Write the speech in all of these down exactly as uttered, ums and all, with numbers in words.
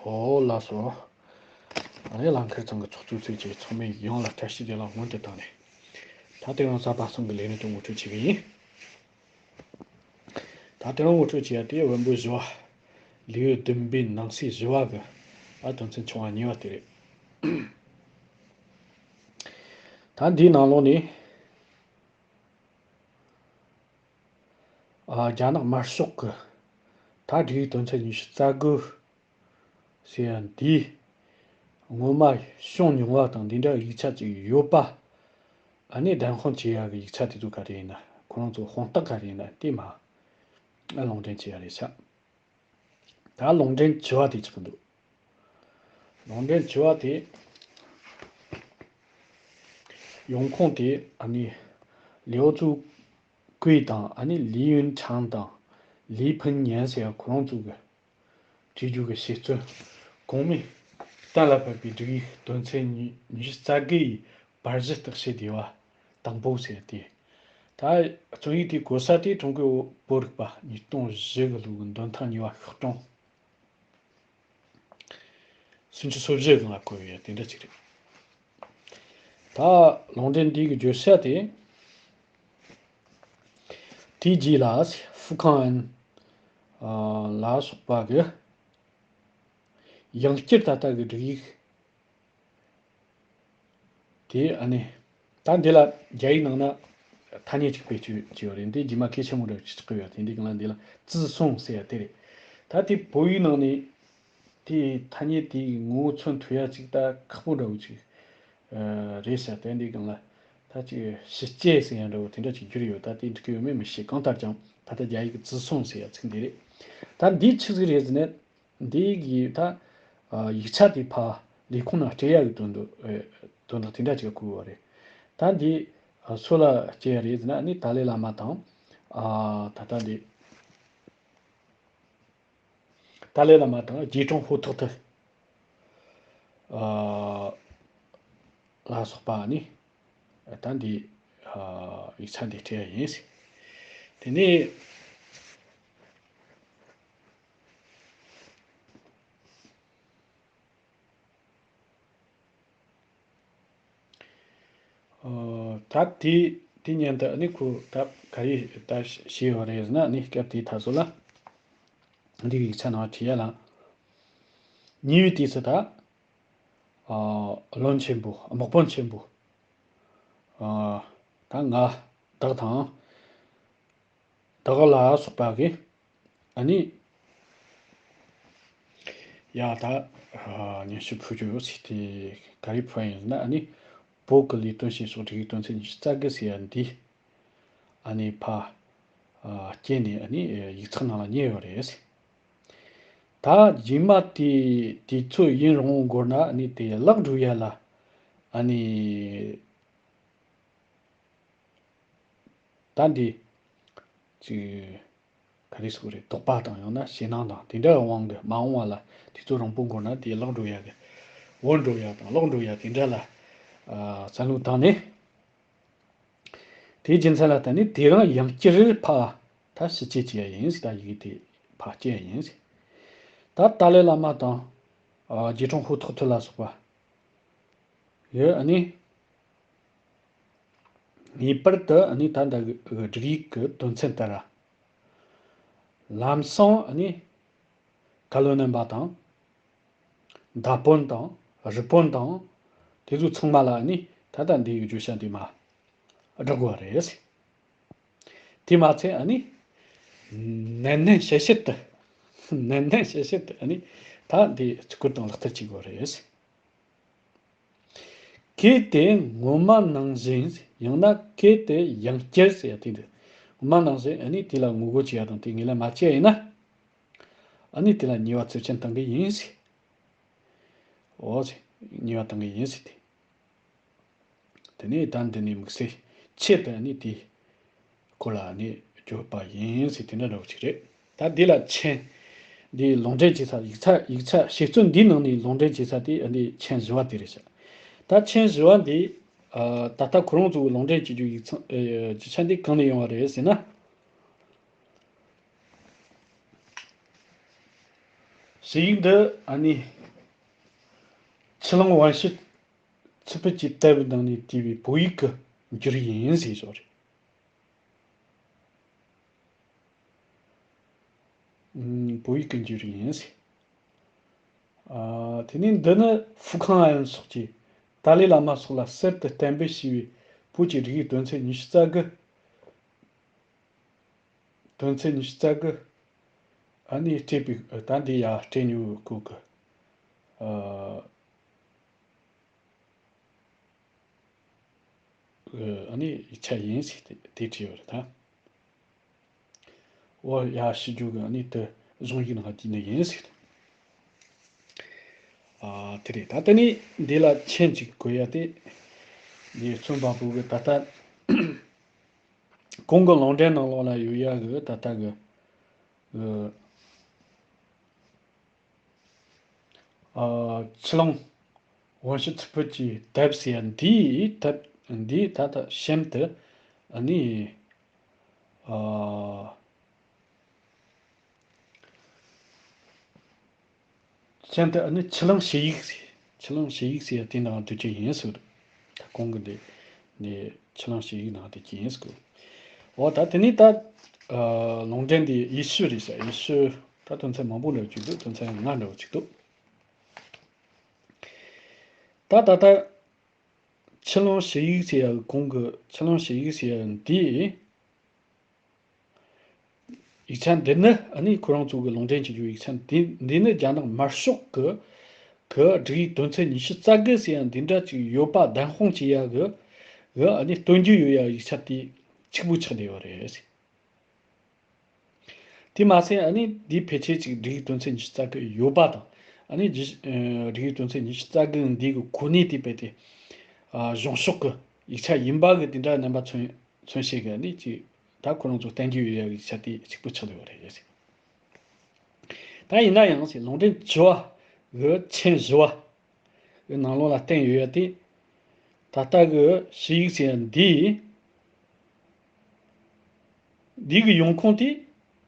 ཨོ་ལགས་སོ། ཨ་ནི་ལང་ཁར་ཚང་གི་ཚོགས་གཙོ་ཚོས་ཀྱི་ཚང་མས་ཡོངས་ལ་བཀྲ་ཤིས་བདེ་ལེགས་སྔོན་དུ་བཏང་ནས། ད་དེ་རིང་གཟའ་པ་སངས་ཀྱི་ལས་རིམ་དུ་ངོ་སྤྲོད་བྱེད་ཀྱི་ཡིན། ད་དེ་རིང་ངོ་སྤྲོད་བྱེད་ཡ་དེ་བོན་པོའི་བཞི་བ། ལེའུ་བདུན་པའི་ནང་གསེས་བཞི་བ་གི། ཨ་དོན་ཚན་ཆུང་བ་གཉིས་པ་དེ་རེད། ད་འདིའི་ནང་ལོགས་ནས། ཨ་རྒྱ་ནག་དམར་ཤོག་གི། ད་སྒྲིག་ཡིག་དོན་ཚན་ཉི་ཤུ་རྩ་དགུ། ཟེར་ཡ་འདི། སྔོན་མ་བྱུང་མྱོང་བ་དང་འདི་འདྲ་ཡིག་ཆ་ཅིག་ཡོད་པ། ཨ་ནི་བདེན་དཔང་བྱེད་ཡ་གི་ཡིག་ཆ་དེ་ཚོ་ག་རེ་ཡིན་ན། ཁོ་རང་ཚོ་དཔང་རྟགས་ག་རེ་ཡིན་ན་དེ་མ། ཨ་ལུང་འདྲེན་བྱེད་ཡ་རེད་ཤག་ད་ལུང་འདྲེན་བྱེད་པ་དེ་ཆགས་འདུག་ལུང་འདྲེན་བྱེད་པ་དེ། ཡོང་ཁུངས་དེ་ཨ་ནི། ལེའོ་ཙུའུ་ཀུའེ་དང་ཨ་ནི་ལི་ཡུན་ཁྲང་དང་། ལི་ཕིན་ཉན་ཟེར་ཡ་ཁོ་རང་ཚོ་གི། བྲིས་རྒྱུ་གི་བཤད་ཚུལ། གོང་མའི་གཏན་ལ་ཕབ་པའི་སྒྲིག་ཡིག་དོན་ཚན་ཉི་ཉི་ཤུ་རྩ་དགུ་ཡི་བར་གཞི་བརྟག་དཔྱད་དེ་བ་དང་པོ་ཟེར་ཏེ། ད་རྩོམ་ཡིག་དེའི་གོ་ས་དེ་ཀྲུང་གོའི་བོད་རིག་པ་ཉིས་སྟོང་བཞི་གི་ལོ་གི་འདོན་ཐེངས་གཉིས་པ་ཤོག་གྲངས་སུམ་ཅུ་སོ་བཞི་གི་ནང་བཀོད་ཡོད་དེ་འདྲ་ཅིག་རེད། ད་ལུང་འདྲེན་འདི་གི་བརྗོད་བྱ་དེ། དེའི་རྗེས་ལ་ཧྥུ་ཁང་ཨན། ཨ། ལ་སོགས་པ་གི་ཡང་བསྐྱར་ད་ལྟ་གི་སྒྲིག་ཡིག་དེ་ཨ་ནི། ད་འདི་ལ་རྒྱ་ཡིག་ནང་ན་ཐ་སྙད་ཅིག་བེད་སྤྱོད་བྱས་ཡོད་རེད། འདི་རྗེས་མ་གལ་ཆེན་པོ་འདྲ་ཅིག་ཆགས་ཀྱི་ཡོད། དེ་འདི་གང་ལ་འདི་ལ་ཙི་སུང་ཟེར་ཡ་དེ་རེད། ད་དེ་བོད་ཡིག་ནང་ནས། དེའི་ཐ་སྙད་དེའི་ངོ་བོ་མཚོན་ཐུབ་ཡ་ཅིག་ད་ཁག་པོ་འདྲ་བོ་ཅིག་ཨ་རེད་ཤག་དེ་འདི་སྒང་ལ་ད་ཅིག་ཕྱི་སྐྱེས་ཟེར་ཡ་འདྲ་བོ་དེ་འདྲ་ཅིག་བསྒྱུར་ཡོད། ད་དེ་འགྲིག་གི་ཡོད་མེད་མི་ཤེས། གང་ལྟར་ཀྱང་ད་ལྟ་རྒྱ་ཡིག་གི་ཙི་སུང་ཟེར་ཡ་ཚིག་འདི་རེད། ད་འདི་ཆི་ཟིག་རེད་ཟེར་ན། འདི་གི་ད་ཨ་ཡིག་ཆ་དེ་ཕ་ལས་ཁུངས་ནང་སྤྲད་ཡ་གི་དོན་དུ་ཨེ་དོན་དག་དེ་འདྲ་ཅིག་བཀོད་ཡོད་རེད། ད་འདི་ཨ་སུ་ལ་སྤྲད་ཡ་རེད་ཟེར་ན། ཨ་ནི་ཏཱ་ལའི་བླ་མ་དང་ཨ་ད་ལྟ་འདི། ཏཱ་ལའི་བླ་མ་དང་རྗེ་དྲུང་ཧོ་ཐོག་ཐུ། ཨ་ལ་སོགས་པ་ནི། ད་འདི་ཨ་ཡིག་ཆ་འདི་སྤྲད་ཡ་ཡིན། དེ་ནས། ཨོ། ད་དེ་དེ་ཉན་དུ་ཨ་ནི་ཁོ་ད་ག་རེ་ད་བྱས་ཡོད་རེད་ཟེར་ན། ཨ་ནི་སྐབས་དེའི་ད་གཟོད་ལ་འདི་ཡིག་ཆ་ནང་བྲིས་ཡ་ལ། ཉེ་བའི་དུས་སུ་ད་ཨ་བློན་ཆེན་པོ་དམག་དཔོན་ཆེན་པོ་ཨ་ད་ང་བདག་དང་། བདག་ལ་སོགས་པ་གིས་ཨ་ནི། ཡ་ད་ཨ་སྙན་ཞུ་ཕུལ་རྒྱུ་ཡོད་ཟེར་ཏེ། ག་རེ་ཕུལ་ཡ་ཡིན་ན། ཨ་ནི་བོད་ཀྱི་ལས་དོན་བྱེད་ཕྱོགས་སྒྲིག་ཡིག་དོན་ཚན་ཉི་ཤུ་རྩ་དགུ་ཟེར་ཡ་འདི་ཨ་ནི་ཕ་ཨ་སྐྱེལ་ནས་ཨ་ནི་ཡིག་ཚགས་ནང་ལ་ཉར་ཡོད་རེད། ད་རྗེས་མ་དེ་དུས་ཚོད་ཡུན་རིང་བོ་འགོར་ན་ཨ་ནི་དེ་བརླག་འགྲོ་ཡ་ལ་ཨ་ནི། ད་འདི་ཅིག་ག་རེ་ཟེར་དགོས་རེད། དོགས་པ་དང་ཡང་ན་ཞེད་སྣང་དང་དེ་འདྲ་དབང་གིས་མ་འོངས་པ་ལ་དུས་ཚོད་རིང་པོ་འགོར་ན་དེ་བརླག་འགྲོ་ཡ་གི། བུད་འགྲོ་ཡ་དང་བརླག་འགྲོ་ཡ་དེ་འདྲ་ལ་ཨ་བསམ་བློ་བཏང་ནས། དེའི་རྒྱུ་མཚན་ལ་བརྟེན་ནས་དེ་རིང་ཡང་བསྐྱར་ཕ་ད་ཕྱི་སྐྱེལ་བྱེད་ཡ་ཡིན་ཟེར། ད་ཡི་གེ་དེ་ཕ་སྐྱེལ་ཡ་ཡིན་ཟེར། ད་ཏཱ་ལའི་བླ་མ་དང་ཨ་རྗེ་དྲུང་ཧོ་ཐོག་ཐུ་ལ་སོགས་པ། ཡོད། ཨ་ནི་ངེས་པར་དུ་ཨ་ནི་ད་ལྟ་གི་སྒྲིག་ཡིག་གི་དོན་ཚན་ལྟར། ལམ་སང་ཨ་ནི་བཀའ་བློན་རྣམ་པ་དང་། མདའ་དཔོན་དང་རི་དཔོན་དང་དེ་ཚོ་ཚང་མ་ལ་ཨ་ནི་ད་ལྟ་འདི་ཡི་བརྗོད་བྱ་འདི་མ་བསྒྲགས་དགོས་པ་རེད། དེ་མ་ཚད་ཨ་ནི་ནན་ནན་བཤད་བཤད་དུ། ནན་ནན་བཤད་བཤད་དུ་ཨ་ནི་ད་འདི་བརྩི་བཀུར་དང་ལག་བསྟར་བྱེད་དགོས་པ་རེད། གལ་ཏེ་སྔོན་མ་ནང་བཞིན། ཡང་ན་གལ་ཏེ་ཡང་བསྐྱར་ཟེར་ཡ་དེ་འདི། སྔོན་མ་ནང་བཞིན་ཨ་ནི་དེ་ལ་ངོ་རྒོལ་བྱེད་ཡ་དང་དེ་ངེས་ལེགས་མ་བྱས་ཡིན་ན། ཨ་ནི་དེ་ལ་ཉེས་པ་ཚབས་ཆེན་གཏང་གི་ཡིན་ཟེར། འོ་ཟེར། ཉེས་པ་གཏང་གི་ཡིན་ཟེར་ཏེ། དེ་ནས་ད་འདི་ནས་དམིགས་བསལ་ཆེད་དུ་ཨ་ནི་དེ། སྐོར་ལ་ནི་བརྗོད་པ་ཡིན་ཟེར་དེ་འདྲ་འདྲ་བོ་ཅིག་རེད། ད་འདི་ལ་མཆན། འདི་ལུང་འདྲེན་བྱེད་ས་ཡིག་ཆ་ཡིག་ཆ་བཤད་ཚུལ་འདིའི་ནང་ནས་ལུང་འདྲེན་བྱེད་ས་དེ་འདི་མཆན་བཞི་བ་དེ་རེད་ཤག་ད་མཆན་བཞི་བ་འདི་ཨ་ད་ལྟ་ཁོ་རང་ཚོ་གི་ལུང་འདྲེན་བྱེད་རྒྱུ་ཡིག་ཚང་ཨ་རྒྱུ་ཆ་འདི་གང་ནས་ཡོང་བ་རེད་ཟེར་ན། ཞུ་ཡིག་འདི་ཨ་ནི་ཆུ་གླང་ཝན་ཤི་ཚི་ཕུད་ཀྱི་དེབ་ནང་ནས་བྲིས་པའི་བོད་ཡིག་གི་འགྱུར་ཡིག་ཡིན་ཟེར་བཞག་རེད། ཨུམ། བོད་ཡིག་གི་འགྱུར་ཡིན་ཟེར། ཨ། དེ་ནས་འདི་ནི་ཧྥུ་ཁང་ཨན་སོགས་ཀྱིས་ཏཱ་ལའི་བླ་མ་སོགས་ལ་གསེར་དུ་གཏན་འབེབས་བྱས་པའི་བོད་ཀྱི་རིགས་དོན་ཚན་ཉི་ཤུ་རྩ་དགུ། དོན་ཚན་ཉི་ཤུ་རྩ་དགུ། ཨ་ནི་སྤྲད་པའི་ད་འདི་ཡ་སྤྲད་མྱོང་སྐོར་གི། ཨ། ཨ་ནི་ཡིག་ཆ་ཡིན་ཟེར་ཏེ་དེ་བྲིས་ཡོད་རེད་ད། འོ་ཡ་ཞུ་རྒྱུ་གི་ཨ་ནི་དེ་གཞུང་ཡིག་ནང་བྲིས་ནི་ཡིན་ཟེར། ཨ། དེ་རེད་ད། དེ་ནི་འདི་ལ་མཆན་གཅིག་བཀོད་ཡ་དེ། འདི་རྩོམ་པ་པོ་གི་ད་ལྟ་གོང་གི་ལུང་འདྲེན་ནང་ལོགས་ལ་ཡོད་ཡ་གི་ད་ལྟ་གི་གི། ཨ། ཆུ་གླང་ཝན་ཤི་ཚི་ཕུད་ཀྱི་དེབ་ཟེར་ཡ་འདིའི་དེབ་འདིའི་ད་ལྟ་གཤམ་དུ་ཨ་ནི། ཨ། གཤམ་དུ་ཨ་ནི་ཆུ་གླང་ཞུ་ཡིག་ཟེར། ཆུ་གླང་ཞུ་ཡིག་ཟེར་ཡ་དེ་ནང་འདུག་རྒྱུ་ཡིན་ཟེར། ད་གོང་གི་འདི་ནི་ཆུ་གླང་ཞུ་ཡིག་ནང་འདུག་རྒྱུ་ཡིན་ཟེར། འོ་ད་དེ་ནས་ད། ཨ། ལུང་འདྲེན་འདི་ཡེ་ཤུ་རེད་ཟེར། ཡེ་ཤུ་ད་དོན་ཚན་མང་པོ་འདྲ་བོ་ཅིག་འདུག་དོན་ཚན་ལྔ་འདྲ་བོ་ཅིག་འདུག་ད་ད་ལྟ་ཆུ་གླང་ཞུ་ཡིག་ཟེར་ཡ་གི་གོང་གི་ཆུ་གླང་ཞུ་ཡིག་ཟེར་ཡ་འདི། ཡིག་ཆ་འདི་ནི་ཨ་ནི་ཁོ་རང་ཚོ་གི་ལུང་འདྲེན་བྱེད་རྒྱུ་ཡིག་ཆ་འདི་འདི་ནི་རྒྱ་ནག་དམར་ཤོག་གི་གི་སྒྲིག་ཡིག་དོན་ཚན་ཉི་ཤུ་རྩ་དགུ་ཟེར་ཡ་འདི་འདྲ་ཅིག་ཡོད་པ་བདེན་དཔང་བྱེད་ཡ་གི་གི་ཨ་ནི་སྟོན་རྒྱུ་ཡོད་ཡ་ཡིག་ཆ་དེ་གཅིག་པུ་ཆགས་བསྡད་ཡོད་རེད། དེ་མ་ཟད་ཨ་ནི་འདིའི་ཕལ་ཆེར་ཅིག་སྒྲིག་ཡིག་དོན་ཚན་ཉི་ཤུ་རྩ་དགུ་ཡོད་པ་དང་། ཨ་ནི་རྒྱུ་སྒྲིག་ཡིག་དོན་ཚན་ཉི་ཤུ་རྩ་དགུ་འདི་གི་གོ་གནས་དེ་རྦད་དེ་ཨ་གཞུང་ཕྱོགས་ཀྱི་ཡིག་ཆ་ཡིན་པ་གི་དེ་འདྲ་རྣམ་པ་མཚོན་མཚོན་བྱེད་ཀྱི་ཨ་ནི་ཅིག་ད་ཁོ་རང་ཚོ་བསྟན་རྒྱུ་ཡོད་ཡ་གི་ཡིག་ཆ་དེ་གཅིག་པུ་ཆགས་ཡོད་རེད། ད་ཡིན་ན་ཡང་ཟེར་ལུང་འདྲེན་བཅུ་བ་གི་མཆན་བཞི་བ། གི་ནང་ལོགས་ལ་བསྟན་ཡོད་ཡ་དེ། ད་ལྟ་གི་ཞུ་ཡིག་ཟེར་ཡ་འདི། འདི་གི་ཡོང་ཁུངས་དེ་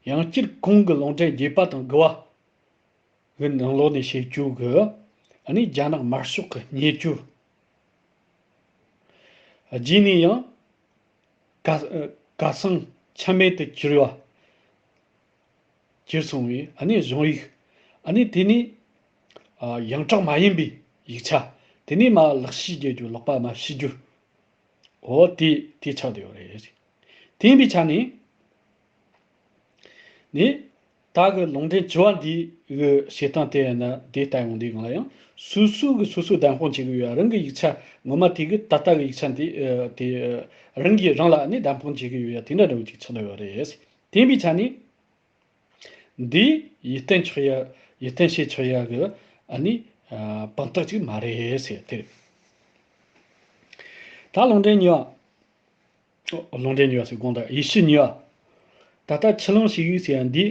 ཡང་བསྐྱར་གོང་གི་ལུང་འདྲེན་བརྒྱད་པ་དང་དགུ་བ་གི་ནང་ལོགས་ནས་བཤད་རྒྱུ་གི་ཨ་ནི་རྒྱ་ནག་དམར་ཤོག་གི་བརྙས་བཅོས། རྗེས་ནས་ཡང་ག་ག་སང་ཆ་མེད་དུ་གྱུར་བ། གྱུར་སོང་བས་ཨ་ནི་གཞུང་ཡིག་ཨ་ནི་དེ་ནི་ཨ་ཡོངས་གྲགས་མ་ཡིན་པའི་ཡིག་ཆ། དེ་ནི་མ་ལག་ཤེས་རྒྱག་རྒྱུ་ལག་པ་མ་ཤེས་རྒྱུ། འོ་དེ་དེ་ཆགས་བསྡད་ཡོད་རེད། དེ་ཡིན་པའི་ཆ་ནས་ནི་ད་གི་ལུང་འདྲེན་བཅུ་བ་འདི་གི་བྱེད་སྟངས་དེ་ཡིན་ན་དེ་ལྟ་ཡོང་དུས་གང་ལ་ཡང་སོ་སོ་གི་སོ་སོ་བདམས་དཔང་བྱེད་གི་ཡོད་ཡ། རང་གི་ཡིག་ཆ་ངོ་མ་དེ་གི་ད་ལྟ་གི་ཡིག་ཆ་འདི་དེ་རང་གིས་རང་ལ་ནི་བདམས་དཔང་བྱེད་གི་ཡོད་ཡ་དེ་འདྲ་འདྲ་བོ་ཅིག་ཆགས་བསྡད་ཡོད་རེད། དེ་ཡིན་པའི་ཆ་ནས། འདི་ཡིད་བརྟན་ཆོག་ཡ། ཡིད་བརྟན་བྱེད་ཆོག་ཡ་གི་ཨ་ནི་ཨ་དཔང་རྟགས་ཅིག་མ་རེད་ཟེར་དེ་རེད། ད་ལུང་འདྲེན་གཉིས་པ། ལུང་འདྲེན་གཉིས་པ་ཟེར་དགོངས་དག་ཡེ་ཤུ་གཉིས་པ། ད་ལྟ་ཆུ་གླང་ཞུ་ཡིག་ཟེར་ཡ་འདི།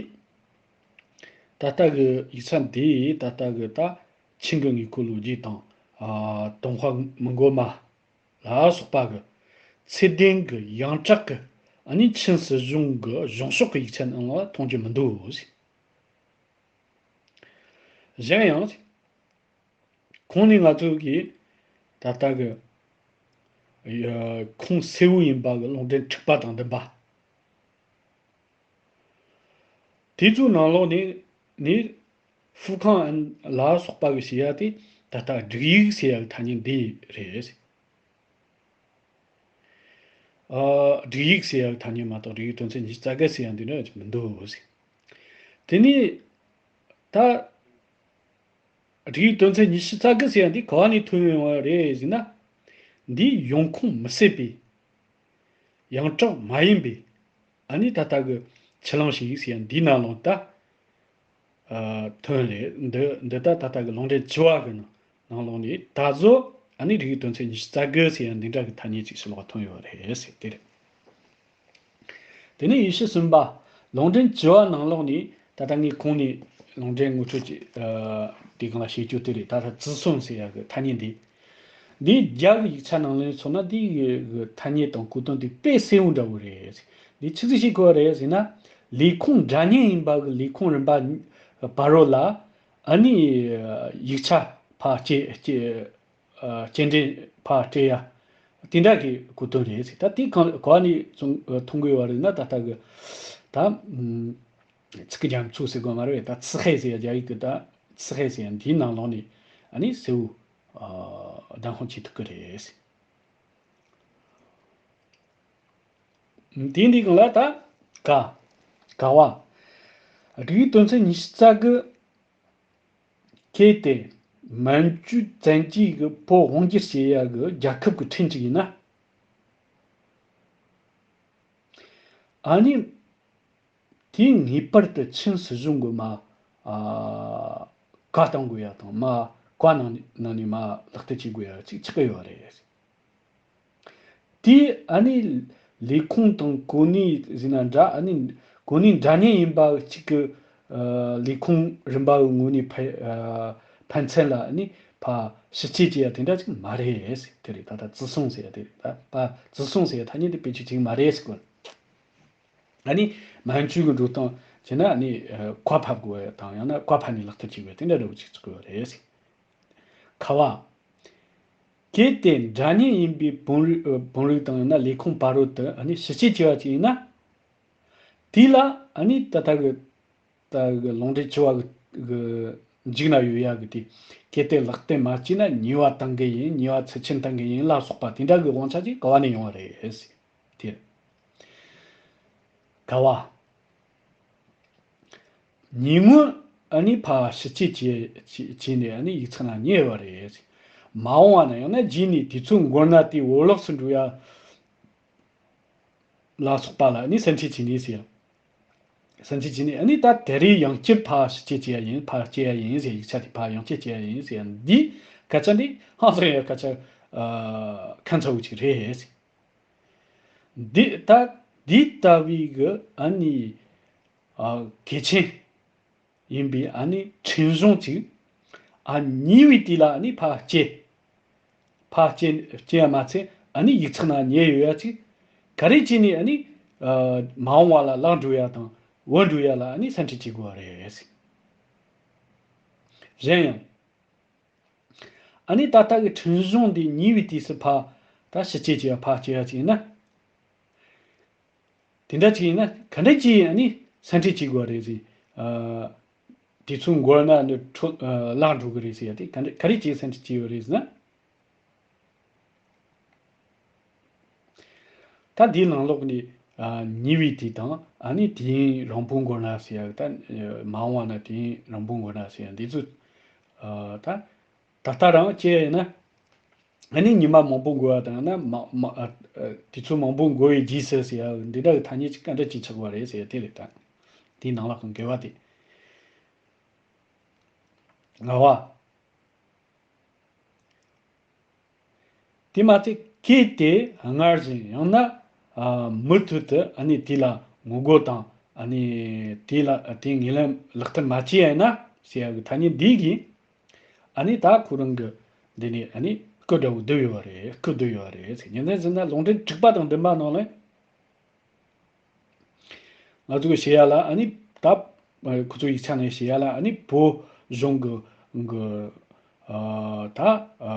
ད་ལྟ་གི་ཡིག་ཆ་འདི་ད་ལྟ་གི་ད་ཆིང་གི་དངོས་པོ་ལོ་རྒྱུས་དང་ཨ་ཏུན་ཧོང་མོང་གོལ་མ། ལ་སོགས་པ་གི་ཚད་ལྡན་གྱི་ཡོངས་གྲགས་ཀྱི་ཨ་ནི་ཆིན་སྲིད་གཞུང་གི་གཞུང་ཕྱོགས་ཀྱི་ཡིག་ཆ་ནང་ལ་མཐོང་རྒྱུ་མི་འདུག་གཞན་ཡང་། ཁོང་ནི་ང་ཚོ་གི་ད་ལྟ་གི་ཁུངས་གསལ་བོ་ཡིན་པ་གི་ལུང་འདྲེན་དྲུག་པ་དང་བདུན་པ། དེ་ཚོའི་ནང་ལོགས་ནས་ནི་ཧྥུ་ཁང་ཨན་ལ་སོགས་པ་གི་ཞེས་ཡ་དེ་ད་ལྟ་སྒྲིག་ཡིག་ཟེར་ཡ་གི་ཐ་སྙད་འདི་རེད། ཨ། སྒྲིག་ཡིག་ཟེར་ཡ་གི་ཐ་སྙད་མ་གཏོགས་སྒྲིག་ཡིག་དོན་ཚན་ཉི་ཤུ་རྩ་དགུ་ཟེར་ཡ་འདི་འདྲ་མི་འདུག་ཟེར། དེ་ནས་ད། སྒྲིག་ཡིག་དོན་ཚན་ཉི་ཤུ་རྩ་དགུ་ཟེར་ཡ་འདི་ག་བ་ནས་ཐོན་ཡོང་བ་རེད་ཟེར་ན། འདིའི་ཡོང་ཁུངས་མི་གསལ་བའི། ཡོངས་གྲགས་མ་ཡིན་པའི། ཨ་ནི་ད་ལྟ་གི་ཆུ་གླང་ཞུ་ཡིག་ཟེར་ཡ་འདིའི་ནང་ལོགས་ད། ཨ། ཐོན་ལེ་འདི་འདི་ད་ད་ལྟ་གི་ལུང་འདྲེན་བཅུ་བ་གི་ནང་ནང་ལོགས་ནས་ད་གཟོད་ཨ་ནི་སྒྲིག་ཡིག་དོན་ཚན་ཉི་ཤུ་རྩ་དགུ་ཟེར་ཡ་འདི་འདྲ་གི་ཐ་སྙད་ཅིག་ཕྱི་ལོགས་ཐོན་ཡོད་རེད་ཟེར་དེ་རེད། དེ་ནས་ཉི་ཤུ་གསུམ་པ། ལུང་འདྲེན་བཅུ་བ་ནང་ལོགས་ནས་ད་ལྟ་ངས་གོང་ནས་ལུང་འདྲེན་ངོ་སྤྲོད་ཀྱི་ཨ་དེ་སྒང་ལ་བཤད་རྒྱུ་དེ་རེད། ད་ལྟ་ཙི་སུན་ཟེར་ཡ་གི་ཐ་སྙད་འདི། འདི་རྒྱ་གི་ཡིག་ཆ་ནང་ལ་མཚོན་ན་འདི་གི་ཐ་སྙད་དང་གོ་དོན་དེ་དཔེ་གསལ་བོ་འདྲ་བོ་རེད། འདི་ཆི་ཟིག་ཤེས་དགོས་པ་རེད་ཟེར་ན། ལས་ཁུངས་འདྲ་མཉམ་ཡིན་པ་གི་ལས་ཁུངས་རིམ་པ་བར་རོ་ལ། ཨ་ནི་ཡིག་ཆ་ཕར་སྐྱེལ་སྐྱེལ་ཨ་སྐྱེལ་འདྲེན་ཕར་སྤྲད་ཡ་དེ་འདྲ་གི་གོ་དོན་རེད་ཟེར། ད་དེ་གང་ག་ནས་བྱུང་མཐོང་དགོས་པ་རེད་ན། ད་ལྟ་གི་ད་ཚིག་གི་རྒྱ་མཚོ་ཟེར་དགོས་མ་རེད། ད་ཚི་ཧེ་ཟེར་ཡ་རྒྱ་ཡིག་གི་ད་ཚི་ཧེ་ཟེར་ཡ་འདིའི་ནང་ལོགས་ནས་ཨ་ནི་གསལ་བོ་ཨ་བདམས་དཔང་བྱེད་ཐུབ་ཀྱི་རེད་ཟེར། དེ་འདི་གང་ལ་ད་ག་ག་བ་རིགས་དོན་ཚན་ཉི་ཤུ་རྩ་དགུ། གལ་ཏེ་མན་ཇུ་བཙན་གྱིས་གི་བོད་དབང་སྒྱུར་བྱེད་ཡ་གི་རྒྱལ་ཁབ་ཀྱི་ཁྲིམས་ཅིག་ཡིན་ན། ཨ་ནི་དེ་ངེས་པར་དུ་ཆིན་སྲིད་གཞུང་གི་མ་ཨ་བཀའ་གཏོང་དགོས་ཡ་དང་མ་བཀའ་གནང་གནང་ནས་མ་ལག་བསྟར་བྱེད་དགོས་ཡ་ཅིག་ཆགས་ཀྱི་ཡོད་རེད། དེ་ཨ་ནི་ལས་ཁུངས་དང་གོ་གནས་ཟེར་ན་འདྲ། ཨ་ནི་གོ་གནས་འདྲ་མཉམ་ཡིན་པ་གཅིག་གི་ཨ་ལས་ཁུངས་རིམ་པ་གི་ངོས་ནས་ཕན་ཨ་ཕན་ཚུན་ལ་ཨ་ནི་ཕར་ཕྱི་བསྐྱེད་བྱེད་ཡ་དེ་འདྲ་ཅིག་མ་རེད་ཟེར། དེ་རེད། ད་ལྟ་བརྩི་སྲུང་ཟེར་ཡ་དེ་རེད། ད་ཕར་བརྩི་སྲུང་ཟེར་ཡ་ཐ་སྙད་དེ་བེད་སྤྱོད་བྱེད་ཀྱི་མ་རེད་ཟེར་གོ། ཨ་ནི་མན་ཇུ་གི་འགྲོ་སྟངས་བྱས་ན་ཨ་ནི་ཨ་བཀའ་ཕབ་དགོས་པ་དང་ཡང་ན་བཀའ་ཕབ་ནས་ལག་བསྟར་བྱེད་དགོས་པ་དེ་འདྲ་འདྲ་བོ་ཅིག་ཆགས་ཀྱི་ཡོད་རེད་ཟེར། ཁ་བ། གལ་ཏེ་འདྲ་མཉམ་ཡིན་པའི་བོད་རིགས་ཨ་བོད་རིགས་དང་ཡང་ན་ལས་ཁུངས་བར་དུ་ཨ་ནི་ཕྱི་བསྐྱེད་བྱས་པ་ཅིག་ཡིན་ན། དེ་ལ་ཨ་ནི་ད་ལྟ་གི་ད་གི་ལུང་འདྲེན་བྱ་བ་གི་གི་མཇུག་ན་ཡོད་ཡ་གི་དེ་གལ་ཏེ་ལག་བསྟར་མ་བྱས་ན་ཉེས་པ་གཏང་གི་ཡིན། ཉེས་པ་ཚབས་ཆེན་གཏང་གི་ཡིན་ལ་སོགས་པ་དེ་འདྲ་གི་དབང་ཆ་ཅིག་ག་བ་ནས་ཡོང་བ་རེད་ཟེར། དེ་ག་བ། ཉེ་སྔོན་ཨ་ནི་ཕར་ཕྱི་བསྐྱེད་བྱས་བྱས་བྱས་ནས་ཨ་ནི་ཡིག་ཚང་ནང་ཉར་བ་རེད། མ་འོངས་པ་ན་ཡང་ན་རྗེས་ནས་དུས་ཚོད་འགོར་ན་དེའི་འོག་ལོགས་སུ་འགྲོ་ཡ་ལ་སོགས་པ་ལ་ཨ་ནི་གསན་འཕྲིན་བྱས་ནས་ཟེར། གསན་འཕྲིན་བྱས་ནས་ཨ་ནི་ད་དེ་རིང་ཡང་བསྐྱར་ཕར་ཕྱི་བསྐྱེད་བྱས་ཡ་ཡིན། ཕར་བསྐྱེད་ཡ་ཡིན་ཟེར། ཡིག་ཆ་དེ་ཕར་ཡང་བསྐྱར་བསྐྱེད་ཡ་ཡིན་ཟེར། འདི་སྐད་ཆ་འདི་ཧང་སང་ཡ་སྐད་ཆ་ཨ་ཁ་མཚར་བོ་ཅིག་རེད་ཟེར། འདི་ལྟ་འདི་ལྟ་བུའི་གི་ཨ་ནི་ཨ་གལ་ཆེན་ཡིན་པའི་ཨ་ནི་ཁྲིམས་གཞུང་ཅིག་ཨ་ཉེ་བའི་དུས་ལ་ཨ་ནི་ཕར་བསྐྱེད་ཕར་བསྐྱེད་བསྐྱེད་ཡ་མ་ཚད་ཨ་ནི་ཡིག་ཚང་ནང་ཉར་ཡོད་ཡ་ཅིག་ག་རེ་བྱས་ནས་ཨ་ནི་ཨ་མ་འོངས་པ་ལ་ལག་འགྲོ་ཡ་དང་འོག་འགྲོ་ཡ་ལ་ཨ་ནི་གསན་འཕྲིན་བྱེད་དགོས་པ་རེད། གཞན་ཡང་། ཨ་ནི་ད་ལྟ་གི་ཁྲིམས་གཞུང་འདི་ཉེ་བའི་དུས་སུ་ཕར་ད་ཕྱི་བསྐྱེད་བྱས་ཡ་ཕར་བསྐྱེད་ཡ་ཅིག་ཡིན་ན། དེ་འདྲ་ཅིག་ཡིན་ན་ག་འདྲ་ཅིག་ཨ་ནི་གསན་འཕྲིན་བྱེད་དགོས་རེད་ཟེར། ཨ་དུས་ཚོད་འགོར་ན་ནི་འཕྲོ་ཨ་ལག་འགྲོ་གི་རེད་ཟེར་ཡ་དེ་ག་འདྲ་ག་རེ་ཅིག་གསན་འཕྲིན་བྱེད་དགོས་རེད་ཟེར་ན། ད་འདིའི་ནང་ལོགས་ནས་ཨ་ཉེ་བའི་དུས་དང་ཨ་ནི་དུས་ཡུན་རིང་པོ་འགོར་ན་ཟེར་ཡ། ད་མ་འོངས་པ་ན་དུས་ཡུན་རིང་པོ་འགོར་ན་ཟེར་ཡ་འདི་ཚོ་ཨ་ད་ད་ལྟ་རང་བྱས་ཡིན་ན་ཨ་ནི་ཉི་མ་མང་པོ་འགོར་བ་དང་ན་མ་མ་ཨ་ཨ་དུས་ཚོད་མང་པོ་འགོར་བའི་རྗེས་སུ་ཟེར་ཡ་འདི་འདྲ་གི་ཐ་སྙད་ཅིག་ག་འདྲ་ཅིག་ཆགས་པ་རེད་ཟེར་ཡ་དེ་རེད། ད་དེའི་ནང་ལོགས་ཀྱི་འགལ་བ་དེ། ལྔ་བ། དེ་མ་ཚད་གལ་ཏེ་སྔར་བཞིན་ཡང་ན་ཨ་མུ་མཐུད་དུ་ཨ་ནི་དེ་ལ་ངོ་རྒོལ་དང་ཨ་ནི་དེ་ལ་དེ་ངོས་ལེན་ལག་བསྟར་མ་བྱས་ཡིན་ན་ཟེར་ཡ་གི་ཐ་སྙད་འདི་གིས་ཨ་ནི་ད་ཁོ་རང་གི་འདི་ནས་ཨ་ནི་སྐུ་འདྲ་བོ་བསྡུས་ཡོད་རེད། སྐུ་བསྡུས་ཡོད་རེད་ཟེར། ཉིན་མཚན་ཟེར་ན་ལུང་འདྲེན་དྲུག་པ་དང་བདུན་པ་ནང་ལ། ང་ཚོ་གི་བཤད་ཡ་ལ་ཨ་ནི་ད་ཁོ་ཚོ་ཡིག་ཆ་ནས་བཤད་ཡ་ལ་ཨ་ནི་བོད་གཞུང་གི་གི་ཨ་ད་ཨ་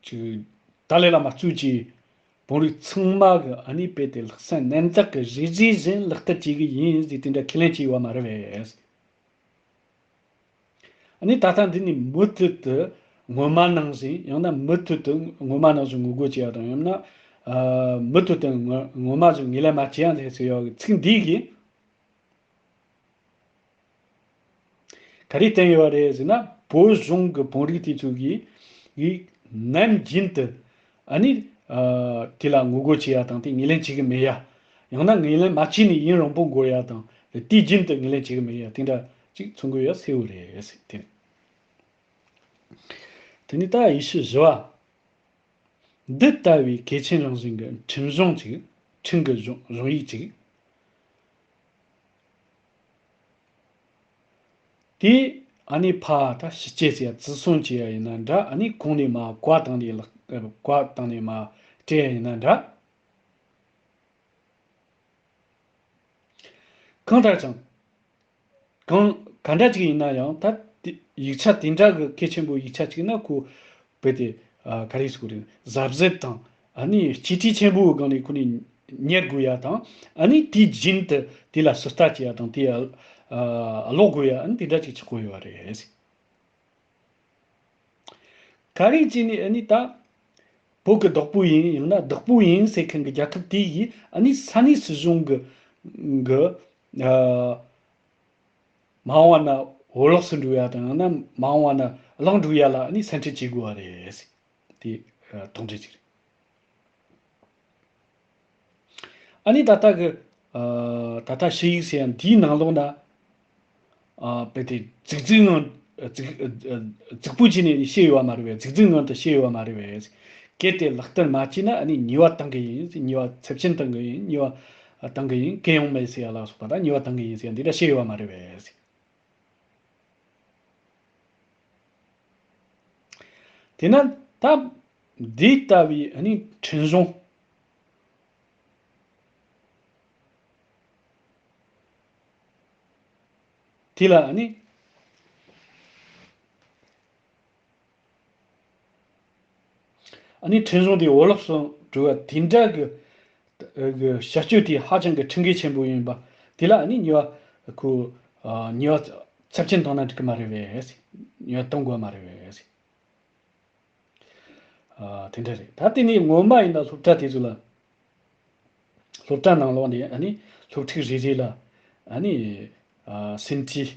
ཅིག་ཏཱ་ལའི་བླ་མ་གཙོས་ཀྱི་བོད་རིགས་ཚང་མ་གི་ཨ་ནི་རྦད་དེ་ལྷག་བསམ་རྣམ་དག་གི་རེ་རེ་བཞིན་ལག་བསྟར་བྱེད་གི་ཡིན་ཟེར་དེ་འདྲ་ཁས་ལེན་བྱས་ཡོད་མ་རེད་པས། ཨ་ནི་ད་ལྟ་འདི་ནི་མུ་མཐུད་དུ་སྔོན་མ་ནང་བཞིན་ཡང་ན་མུ་མཐུད་དུ་སྔོན་མ་ནང་བཞིན་ངོ་རྒོལ་བྱེད་ཡ་དང་ཡང་ན་ཨ་མུ་མཐུད་དུ་སྔོན་སྔོན་མ་བཞིན་ངོས་ལེན་མ་བྱེད་ཡ་ཟེར་ཡོད་པའི་ཚིག་འདི་གིས་ག་རེ་བསྟན་ཡོད་རེད་ཟེར་ན། བོད་གཞུང་གི་བོད་རིགས་དེ་ཚོ་གིས་གིས་ནམ་རྒྱུན་དུ་ཨ་ནི་ཨ་དེ་ལ་ངོ་རྒོལ་བྱེད་ཡ་དང་དེ་ངོས་ལེན་བྱེད་གི་མེད་ཡ། ཡང་ན་ངོས་ལེན་མ་བྱས་ནས་ཡུན་རིང་པོ་འགོར་ཡ་དང་དུས་རྒྱུན་དུ་ངོས་ལེན་བྱེད་གི་མེད་ཡ་དེ་འདྲ་ཅིག་མཚོན་གི་ཡོད་གསལ་བོ་རེད་ཟེར་དེ། དེ་ནས་ད་ཡེ་ཤུ་བཞི་བ། འདི་ལྟ་བུའི་གལ་ཆེན་རང་བཞིན་གྱི་ཁྲིམས་གཞུང་ཅིག་ཁྲིམས་ཀྱི་གཞུང་གཞུང་ཡིག་ཅིག་དེ་ཨ་ནི་ཕ་ད་ཕྱི་བསྐྱེད་ཟེར་ཡ་བརྩི་སྲུང་བྱེད་ཡ་ཡིན་ན་འདྲ། ཨ་ནི་གོང་ནས་མ་བཀའ་བཏང་ནས་ལག་བཀའ་བཏང་ནས་མ་སྤྲད་ཡ་ཡིན་ན་འདྲ། གང་ལྟར་ཀྱང་། གང་ ག་འདྲ་ཅིག་ཡིན་ན་ཡང་ད་དེ་ཡིག་ཆ་དེ་འདྲ་གི་གལ་ཆེན་པོའི་ཡིག་ཆ་ཅིག་ན་ཁོ་རྦད་དེ་ཨ་ག་རེ་ཟེར་དགོས་རེད། གཟབ་གཟབ་དང་ཨ་ནི་གཅེས་སྤྲས་ཆེན་པོའི་སྒང་ནས་ཁོ་ནས་གཉེར་དགོས་ཡ་དང་། ཨ་ནི་དེའི་རྒྱུན་དུ་དེ་ལ་སུ་ལྟ་བྱེད་ཡ་དང་། དེ་ཨ་ཨ་ཀློག་དགོས་ཡ། ཨ་ནི་དེ་འདྲ་ཅིག་ཆགས་ཀྱི་ཡོད་རེད། ག་རེ་བྱས་ནས་ཨ་ནི་ད་བོད་ཀྱི་བདག་པོ་ཡིན། ཡང་ན་བདག་པོ་ཡིན་ཟེར་མཁན་གྱི་རྒྱལ་ཁབ་དེ་ཡིས་ཨ་ནི་ས་གནས་སྲིད་གཞུང་གི་གི་ཨ་མ་འོངས་པ་ན་འོས་ལོགས་སུ་འགྲོ་ཡ་དང་། ཡང་ན་མ་འོངས་པ་ན་གླེང་འགྲོ་ཡ་ལ་ཨ་ནི་སེམས་ཁྲལ་བྱེད་དགོས་པ་རེད། དེ་ཨ་དོགས་འདྲི་ཅིག་རེད། ཨ་ནི་ད་ལྟ་གི་ཨ་ད་ལྟ་ཞུ་ཡིག་ཟེར་ཡ་འདིའི་ནང་ལོགས་ན། ཨ་དཔེ་དེ་རྫིག་རྫིག་ངང་རྫིག་རྫིག་པོ་བྱས་ནས་བཤད་ཡོད་པ་མ་རེད་པས། རྫིག་རྫིག་ངང་དུ་བཤད་ཡོད་པ་མ་རེད་པས། གལ་ཏེ་ལག་བསྟར་མ་བྱས་ན་ཨ་ནི་ཉེས་པ་གཏང་གི་ཡིན། ཉེས་པ་ཚབས་ཆེན་གཏང་གི་ཡིན། ཉེས་པ་གཏང་གི་ཡིན། གུ་ཡངས་མེད་ཟེར་ཡ་ལ་སོགས་པ་དང་། ཉེས་པ་གཏང་གི་ཡིན་ཟེར་ཡ་འདི་འདྲ་བཤད་ཡོད་པ་མ་རེད་པས། དེས་ན་ད་འདི་ལྟ་བུའི་ཨ་ནི་འཕྲིན་གཞུང་དེ་ལ་ཨ་ནི་ཨ་ནི་འཕྲིན་གཞུང་དེ་འོས་ལོགས་སུ་འགྲོ་བ་དེ་འདྲ་གི་གི་བྱ་སྤྱོད་དེ་ཧ་ཅང་གི་ཁྲིམས་འགལ་ཆེན་པོ་ཡིན་པ་དེ་ལ་ཨ་ནི་ཉེས་པ་ཁོ་ཨ་ཉེས་པ་ཚབས་ཆེན་བཏང་ན་འགྲིག་གི་མ་རེད་པས། ཉེས་པ་གཏོང་དགོས་མ་རེད་པས། ཨ་དེ་འདྲ་རེད། ད་དེ་ནས་སྔོན་མ་ཡིན་ན་སློབ་གྲྭ་དེ་ཚོ་ལ། སློབ་གྲྭ་ནང་ལོགས་ནས་ཨ་ནི་སློབ་ཕྲུག་རེ་རེ་ལ་ཨ་ནི་ཨ་ཟིན་བྲིས་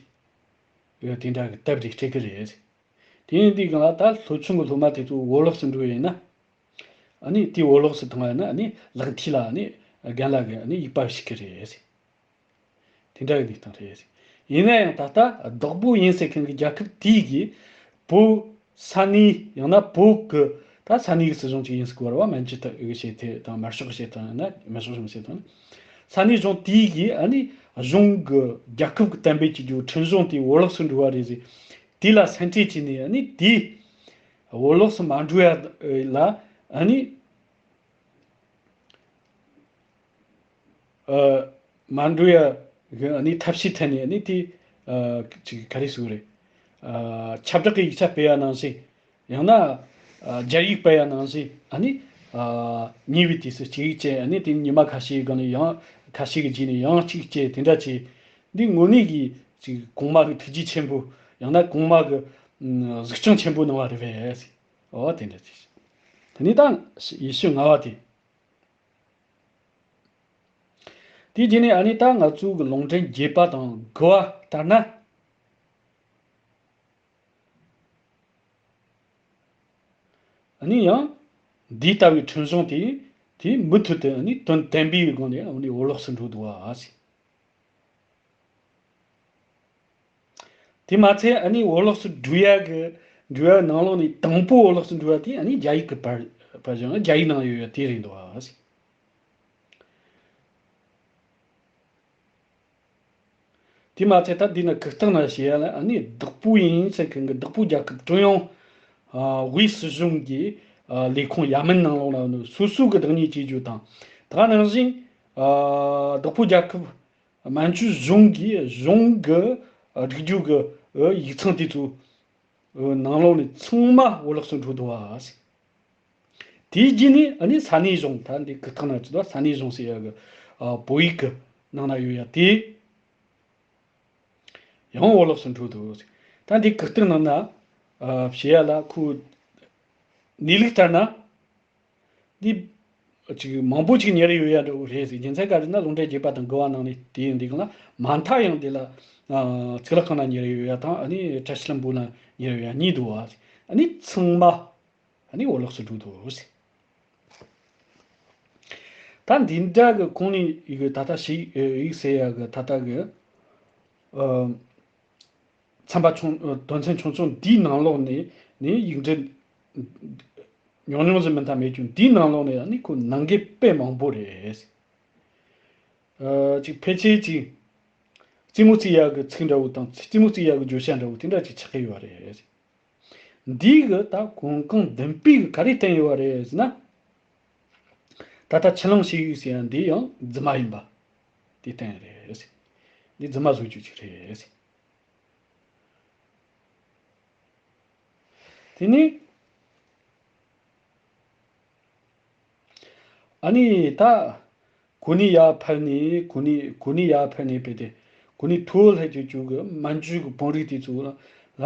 དེ་འདྲ་གི་དེབ་རེ་སྤྲད་གི་རེད། དེ་ཡིན་དུས་སྒང་ལ་ད་སློབ་ཆུང་གི་སློབ་མ་དེ་ཚོ་འོས་ལོགས་སུ་འགྲོ་ཡིན་ན། ཨ་ནི་དེ་འོས་ལོགས་སུ་བཏང་བ་ཡིན་ན་ཨ་ནི་ལག་མཐིལ་ལ་ཨ་ནི་རྒན་ལགས་ཀྱིས་ཨ་ནི་དབྱུག་པ་གཞུ་གི་རེད། དེ་འདྲ་གི་གནས་སྟངས་རེད། ཡིན་ན་ཡང་ད་ལྟ་བདག་པོ་ཡིན་ཟེར་མཁན་གྱི་རྒྱལ་ཁབ་དེའི་གི་བོད་ས་གནས། ཡང་ན་བོད་ཀྱི་ད་ས་གནས་ཀྱི་སྲིད་གཞུང་ཅིག་ཡིན་ཟེར་གོ་བ་རེད་པ། མན་ཇུ་ཐ་གི་བྱེད་ཐད་དང་། དམར་ཤོག་གི་བྱེད་སྟངས་ཡིན་ན། དམར་ཤོག་གཞུང་བྱེད་སྟངས་ཡིན་ན། ས་གནས་གཞུང་དེའི་གི་ཨ་ནི་གཞུང་གི་རྒྱལ་ཁབ་ཀྱི་གཏན་འབེབས་ཀྱི་རྒྱུ་འཕྲིན་གཞུང་དེ་འོས་ལོགས་སུ་འགྲོ་བ་རེད་ཟེར། དེ་ལ་སེམས་ཁྲལ་བྱས་ནས་ཨ་ནི་དེ་འོས་ལོགས་སུ་མ་འགྲོ་ཡ་ལ་ཨ་ནི། ཨ་མ་འགྲོ་ཡ་གི་ཨ་ནི་ཐབས་ཤེས་ཐད་ནས་ཨ་ནི་དེ་ཨ་ཅིག་ག་རེ་ཟེར་དགོས་རེད། ཨ་ཁྱབ་བསྒྲགས་ཀྱི་ཡིག་ཆ་སྤེལ་ཡ་ནང་བཞིན། ཡང་ན་ཨ་རྒྱ་ཡིག་སྤེལ་ཡ་ནང་བཞིན། ཨ་ནི་ཨ་ཉེ་བའི་དུས་སུ་སྐད་ཡིག་བཅས། ཨ་ནི་དེ་ཉི་མ་ཁ་ཤས་སྒང་ནས་ཡང་ཁ་ཤས་ཀྱི་རྗེས་ནས་ཡང་གཅིག་བཅས། དེ་འདྲ་བྱས། འདི་དངོས་གནས་ཀྱི་ཅིག་གོང་མ་གི་ཐུགས་རྗེ་ཆེན་པོ། ཡང་ན་གོང་མ་གི་ཨ་གཟིགས་སྐྱོང་ཆེན་པོ་གནང་བ་རེད་པས། འོ་དེ་འདྲ་ཅིག་དེ་ནས་ད་ཡེ་ཤུ་ལྔ་པ་དེ། དེའི་རྗེས་ནས་ཨ་ནི་ད་ང་ཚོའི་གི་ལུང་འདྲེན་བརྒྱད་པ་དང་དགུ་པ་ལྟར་ན། ཨ་ནི་ཡང་འདི་ལྟ་བུའི་འཕྲིན་བཟང་དེ་དེ་མུ་མཐུད་དུ་ཨ་ནི་དོན་དམ་པའི་སྒོ་ནས་ཨ་ནི་འོས་ལོགས་སུ་འགྲོ་འདུག་པ། དེ་མ་ཚད་ཨ་ནི་འོས་ལོགས་སུ་འགྲོ་ཡ་གི་འགྲོ་ཡ་ནང་ལོགས་ནས་དང་པོ་འོས་ལོགས་སུ་འགྲོ་ཡ་དེ་ཨ་ནི་རྒྱ་ཡིག་གི་བར་བར་བཞག་ན་རྒྱ་ཡིག་ནང་ཡོད་ཡ་དེ་རེད་འདུག་པ། དེ་མ་ཚད་ད་འདི་ན་གུག་རྟགས་ན་ཞེས་ཡ་ལ་ཨ་ནི་བདག་པོ་ཡིན་ཟེར་མཁན་གྱི་བདག་པོ་རྒྱལ་ཁབ་ཀྲུང་དབྱང་དབུས་སྲིད་གཞུང་གི་ལས་ཁུངས་ཡ་མིན་ནང་ལོགས་ལ་སོ་སོ་གི་བདག་གཉེར་བྱེད་རྒྱུ་དང་། ད་ག་ནང་བཞིན་བདག་པོ་རྒྱལ་ཁབ་མན་ཇུ་གཞུང་གི་གཞུང་གི་སྒྲིག་རྒྱུ་གི་ཡིག་ཚང་དེ་ཚོ་ནང་ལོགས་ནས་ཚང་མ་འོས་ལོགས་སུ་འགྲོ་འདུག་པ། དེའི་རྗེས་ནས་ཨ་ནི་ས་གནས་གཞུང་། ད་འདི་གུག་རྟགས་ན་ཅི་ད་ས་གནས་གཞུང་ཟེར་ཡ་གི་ཨ་བོད་ཡིག་གི་ནང་ན་ཡོད་ཡ་དེ་ཡང་འོས་ལོགས་སུ་འགྲོ་འདུག། ད་འདི་གུག་རྟགས་ནང་ན་ཨ་བྱེད་ཡ་ལ་ཁོ་གནས་ལུགས་ལྟར་ན་འདི་ཅིག་མང་པོ་ཅིག་ཉར་ཡོད་ཡ་འདྲ་བོ་རེད་ཟེར། རྒྱུ་མཚན་ག་རེ་ན་ལུང་འདྲེན་བརྒྱད་པ་དང་དགུ་པ་ནང་ནས་དེ་ཡིན་དུས་སྒང་ལ་མ་མཐའ་ཡང་དེ་ལ་ཨ་གཙུག་ལག་ཁང་ན་ཉར་ཡོད་ཡ་དང་། ཨ་ནི་བཀྲ་ཤིས་ལྷུན་པོ་ན་ཉར་ཡོད་ཡ་གཉིས་འདུག་པ། ཨ་ནི་ཚང་མ་ཨ་ནི་འོས་ལོགས་སུ་འགྲོ་འདུག་ཟེར། ད་འདི་འདྲ་གི་གོང་ནས་ཡི་གེ་ད་ལྟ་ཞིག་ཡིག་ཟེར་ཡ་གི་ད་ལྟ་གི་ཨ་ཚན་པ་ཆུང་དོན་ཚན་ཆུང་ཆུང་འདིའི་ནང་ལོགས་ནས་ནི་ཡིག་འབྲུ་ཉུང་ཉུང་ཟིག་མིན་ད་མེད་ཀྱང་འདིའི་ནང་ལོགས་ནས་ནི་ཁོ་ནང་འགལ་དཔེ་མང་པོ་རེད། ཨ་ཅིག་ཕལ་ཆེར་ཅིག་རྩེད་མོ་རྩེ་ཡ་གི་ཚིག་འདྲ་བོ་དང་རྩེད་མོ་རྩེ་ཡ་གི་བརྗོད་བྱ་འདྲ་བོ་དེ་འདྲ་ཅིག་ཆགས་ཀྱི་ཡོད་རེད། འདི་གི་ད་གོང་གོང་བདུན་པའི་གི་ག་རེ་བསྟན་ཡོད་པ་རེད་ཟེར་ན། ད་ལྟ་ཆུ་གླང་ཞིག་ཡོད་ཟེར་ཡ་འདི་ཡང་རྫུན་མ་ཡིན་པ་དེ་བསྟན་ཡོད་རེད། འདི་རྫུན་མ་བཟོ་རྒྱུ་ཅིག་རེད། དེ་ནས་ཨ་ནི་ད་གོ་གནས་ཡར་ཕབ་ནས་གོ་གནས་གོ་གནས་ཡར་ཕབ་ནས་བོད་དེ་གོ་གནས་མཐོ་བོ་སླེབས་ཀྱི་ཅུ་གི་མན་ཇུ་གི་བོན་རིགས་དེ་ཚོ་ལ་ལ་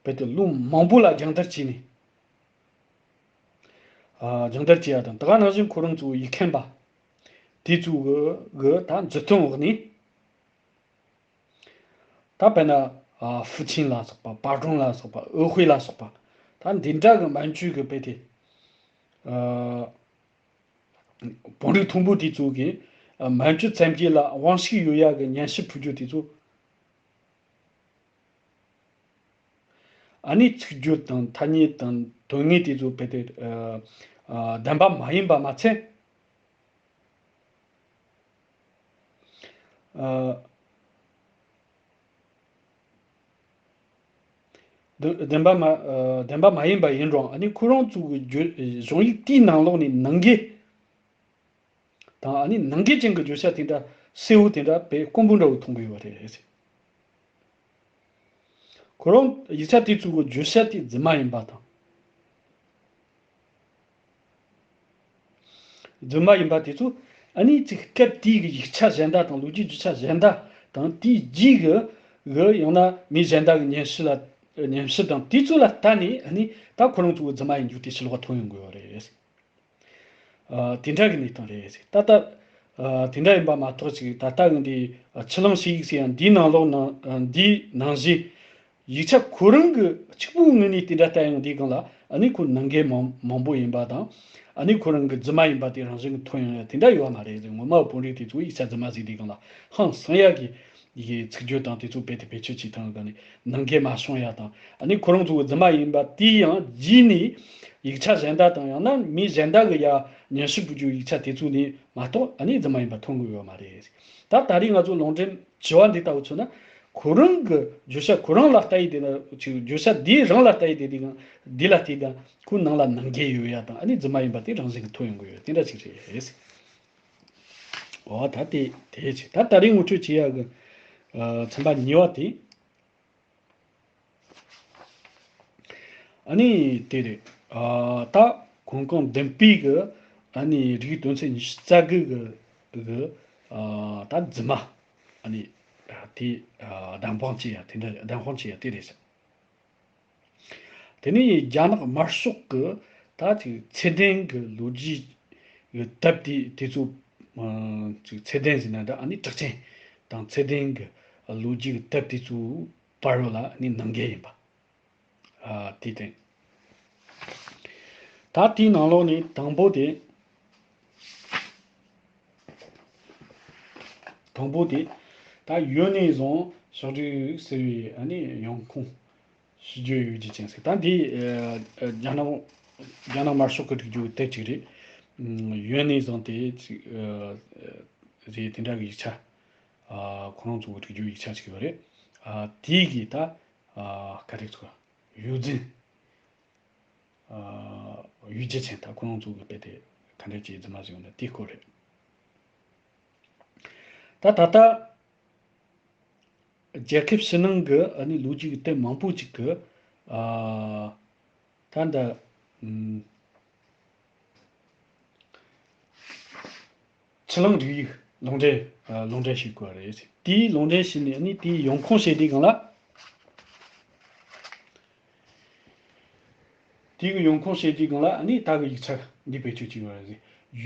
བོད་དེ་ལོ་མང་པོ་ལ་སྦྱང་བརྡར་བྱས་ནས། ཨ། སྦྱང་བརྡར་བྱེད་ཡ་དང་། ད་ག་ནང་བཞིན་ཁོ་རང་ཚོ་ཡིག་མཁན་པ་དེ་ཚོ་གི་གི་ད་མཛུབ་སྟོན་འོག་ནས། ད་དཔེར་ན། ཨ། ཧྥུ་ཆིན་ལ་སོགས་པ། པར་སྒྲུང་ལ་སོགས་པ། འོད་དཔག་ལ་སོགས་པ། ད་འདི་འདྲ་གི་མན་ཇུ་གི་བོད་དེ། ཨ། བོན་རིགས་མཐོན་པོ་དེ་ཚོ་གི། ཨ། མན་ཇུ་བཙན་རྒྱལ་ལ་དབང་ཤུགས་ཡོད་ཡ་གི་སྙན་ཞུ་ཕུལ་རྒྱུ་དེ་ཚོ། ཨ་ནི་ཚིག་སྦྱོར་དང་ཐ་སྙད་དང་དོན་དངོས་དེ་ཚོ་བོད་དེ། ཨ། ཨ། བདེན་པ་མ་ཡིན་པ་མ་ཚད། ཨ། བདེན་བདེན་པ་མ། ཨ། བདེན་པ་མ་ཡིན་པ་ཡིན་རུང་། ཨ་ནི་ཁོ་རང་ཚོ་གི་བརྗོད་གཞུང་ཡིག་དེའི་ནང་ལོགས་ནས་ནང་འགལ་དང་། ཨ་ནི་ནང་འགལ་ཅན་གྱི་བརྗོད་བྱ་དེ་འདྲ་གསལ་བོ་དེ་འདྲ་དཔེ་དཀོན་པོ་འདྲ་བོ་མཐོང་གི་ཡོད་པ་རེད། ཁོ་རང་ཡིག་ཆ་དེ་ཚོ་གི་བརྗོད་བྱ་དེ་རྫུན་མ་ཡིན་པ་དང་། རྫུན་མ་ཡིན་པ་དེ་ཚོ་ཨ་ནི་ཅིག་སྐབས་དེའི་གི་ཡིག་ཆ་གཞན་དག་དང་། ལོ་རྒྱུས་རྒྱུ་ཆ་གཞན་དག་དང་། དེའི་རྗེས་གི་གི་ཡང་ན་མི་གཞན་དག་གི་སྙན་ཞུ་ལ། སྙན་ཞུ་དང་དེ་ཚོ་ལ་ལྟ་ནས། ཨ་ནི་ད་ཁོ་རང་ཚོ་གི་རྫུན་མ་ཡིན་རྒྱུ་དེ་ཕྱི་ལོགས་ཐོན་ཡོང་དགོས་པ་རེད། ཨ། དེ་འདྲ་གི་གནས་སྟངས་རེད། ད་ལྟ། ཨ། དེ་འདྲ་ཡིན་པ་མ་གཏོགས་ཅིག་ད་ལྟ་གི་འདི། ཨ། ཆུ་གླང་ཞིག་ཟེར་ཡང་འདིའི་ནང་ལོགས་ནང་། ཨ། འདིའི་ནང་བཞིན་ཡིག་ཆ་ཁོ་རང་གི་གཅིག་པུའི་ངོས་ནས་དེ་འདྲ་ལྟ་ཡོང་དུས་སྒང་ལ། ཨ་ནི་ཁོ་ནང་འགལ་མང་མང་པོ་ཡིན་པ་དང་། ཨ་ནི་ཁོ་རང་གི་རྫུན་མ་ཡིན་པ་དེ་རང་བཞིན་གྱིས་ཐོན་ཡོང་ཡ་དེ་འདྲ་ཡོད་པ་མ་རེད། ངོ་མ་བོད་རིགས་དེ་ཚོ་ཡིག་ཆ་རྫུན་མ་ཟིག་དུས་སྒང་ལ་ཧང་སང་ཡ་གི་ཡི་གེ་ཚིག་སྦྱོར་དང་དེ་ཚོ་རྦད་དེ་བེད་སྤྱོད་བྱེད་སྟངས་སྒང་ནས་ནང་འགལ་མ་བྱུང་ཡ་དང་། ཨ་ནི་ཁོ་རང་ཚོ་རྫུན་མ་ཡིན་པ་དེ་ཡང་རྗེས་ནས་ཡིག་ཆ་གཞན་དག་དང་། ཡང་ན་མི་གཞན་དག་གི་ཡ་སྙན་ཞུ་ཕུལ་རྒྱུ་ཡིག་ཆ་དེ་ཚོ་ནས་མ་གཏོགས། ཨ་ནི་རྫུན་མ་ཡིན་པ་ཐོན་གི་ཡོད་མ་རེད། ད་ད་རེས་ང་ཚོ་ལུང་འདྲེན་བྱ་བ་འདི་ལྟ་བུ་མཚོན་ན། ཁོ་རང་གི་བརྗོད་བྱ་ཁོ་རང་ལ་ལྟ་ཡི་དེ་ན་ཅིག་བརྗོད་བྱ་འདི་རང་ལ་ལྟ་ཡི་དེ་དེ་གང་འདི་ལ་དེ་གང་ཁོའི་ནང་ལ་ནང་འགལ་ཡོད་ཡ་དང་། ཨ་ནི་རྫུན་མ་ཡིན་པ་དེ་རང་བཞིན་གྱིས་ཐོན་ཡོང་གི་ཡོད། དེ་འདྲ་ཅིག་རེད། འོ་ད་དེ་དེ་ཅིག་ད་ད་རེས་ངོ་སྤྲོད་བྱེད་ཡ་གི། ཨ། ཚན་པ་གཉིས་པ་དེ། ཨ་ནི་དེ་རེད། ཨ། ད་གོང་གོང་བདུན་པའི་གི་ཨ་ནི་རིགས་དོན་ཚན་ཉི་ཤུ་རྩ་དགུ་གི་གི། ཨ། ད་རྫུན་མ། ཨ་ནི་དེ། ཨ། བདེན་དཔང་བྱེད་ཡ་དེ་འདྲ། བདེན་དཔང་བྱེད་ཡ་དེ་རེད་ཟེར། དེ་ནས་རྒྱ་ནག་དམར་ཤོག་གི་ད་ཅིག་ཚད་ལྡན་གྱི་ལོ་རྒྱུས་ཀྱི་དེབ་དེ་དེ་ཚོ། ཨ། ཅིག་ཚད་ལྡན་ཟེར་ན་འདྲ། ཨ་ནི་གྲགས་ཅན་དང་ཚད་ལྡན་གྱི་ལོ་རྒྱུས་ཀྱི་དེབ་དེ་ཚོ་བར་ལ་ནི་ནང་འགལ་ཡིན་པ། ཨ། དེ་སྟེང་། ད་དེའི་ནང་ལོགས་ནས་དང་པོ་དེ། དང་པོ་དེ། ད་ཡོན་ནས་བཟུང་ཕྱོགས་སྒྲིག་ཟེར་བའི་ཨ་ནི་ཡོང་ཁུངས་ཞིབ་བརྗོད་ཡོད་རྒྱུ་ཅན་ཟེར། ད་འདི། ཨ། རྒྱ་ནག་རྒྱ་ནག་དམར་ཤོག་གི་སྒྲིག་རྒྱུ་དེབ་ཅིག་རེད། ཡོན་ནས་བཟུང་དེ་ཅིག་ཨ། རེད། དེ་འདྲ་གི་ཡིག་ཆ། ཨ། ཁོ་རང་ཚོ་གི་སྒྲིག་རྒྱུ་ཡིག་ཆ་ཅིག་ཡོད་རེད། ཨ། དེའི་གི་ད། ཨ། ག་རེ་ཚོ་ཡོད་འཛིན། ཨ། ཡུལ་གྱི་ཆེན། ད་ཁོ་རང་ཚོ་གི་དཔེ་དེ་ག་འདྲ་ཅིག་རྫུན་མ་ཟིག་ཡོད་ན་དེའི་སྐོར་རེད། ད་ད་ལྟ་རྒྱལ་ཁབ་ཕྱི་ནང་གི་ཨ་ནི་ལོ་རྒྱུས་ཀྱི་དེབ་མང་པོ་ཅིག་གི། ཨ། ད་འདི། ཨམ། ཆུ་གླང་རིག་ཡིག་ལུང་འདྲེན། ཨ། ལུང་འདྲེན་བྱེད་དགོས་པ་རེད། དེའི་ལུང་འདྲེན་བྱས་ནས་ཨ་ནི་དེའི་ཡོང་ཁུངས་བཤད་དུས་སྒང་ལ། དེའི་ཡོང་ཁུངས་བཤད་དུས་སྒང་ལ་ཨ་ནི་ད་གི་ཡིག་ཆ་འདི་བེད་སྤྱོད་བྱས་པ་རེད།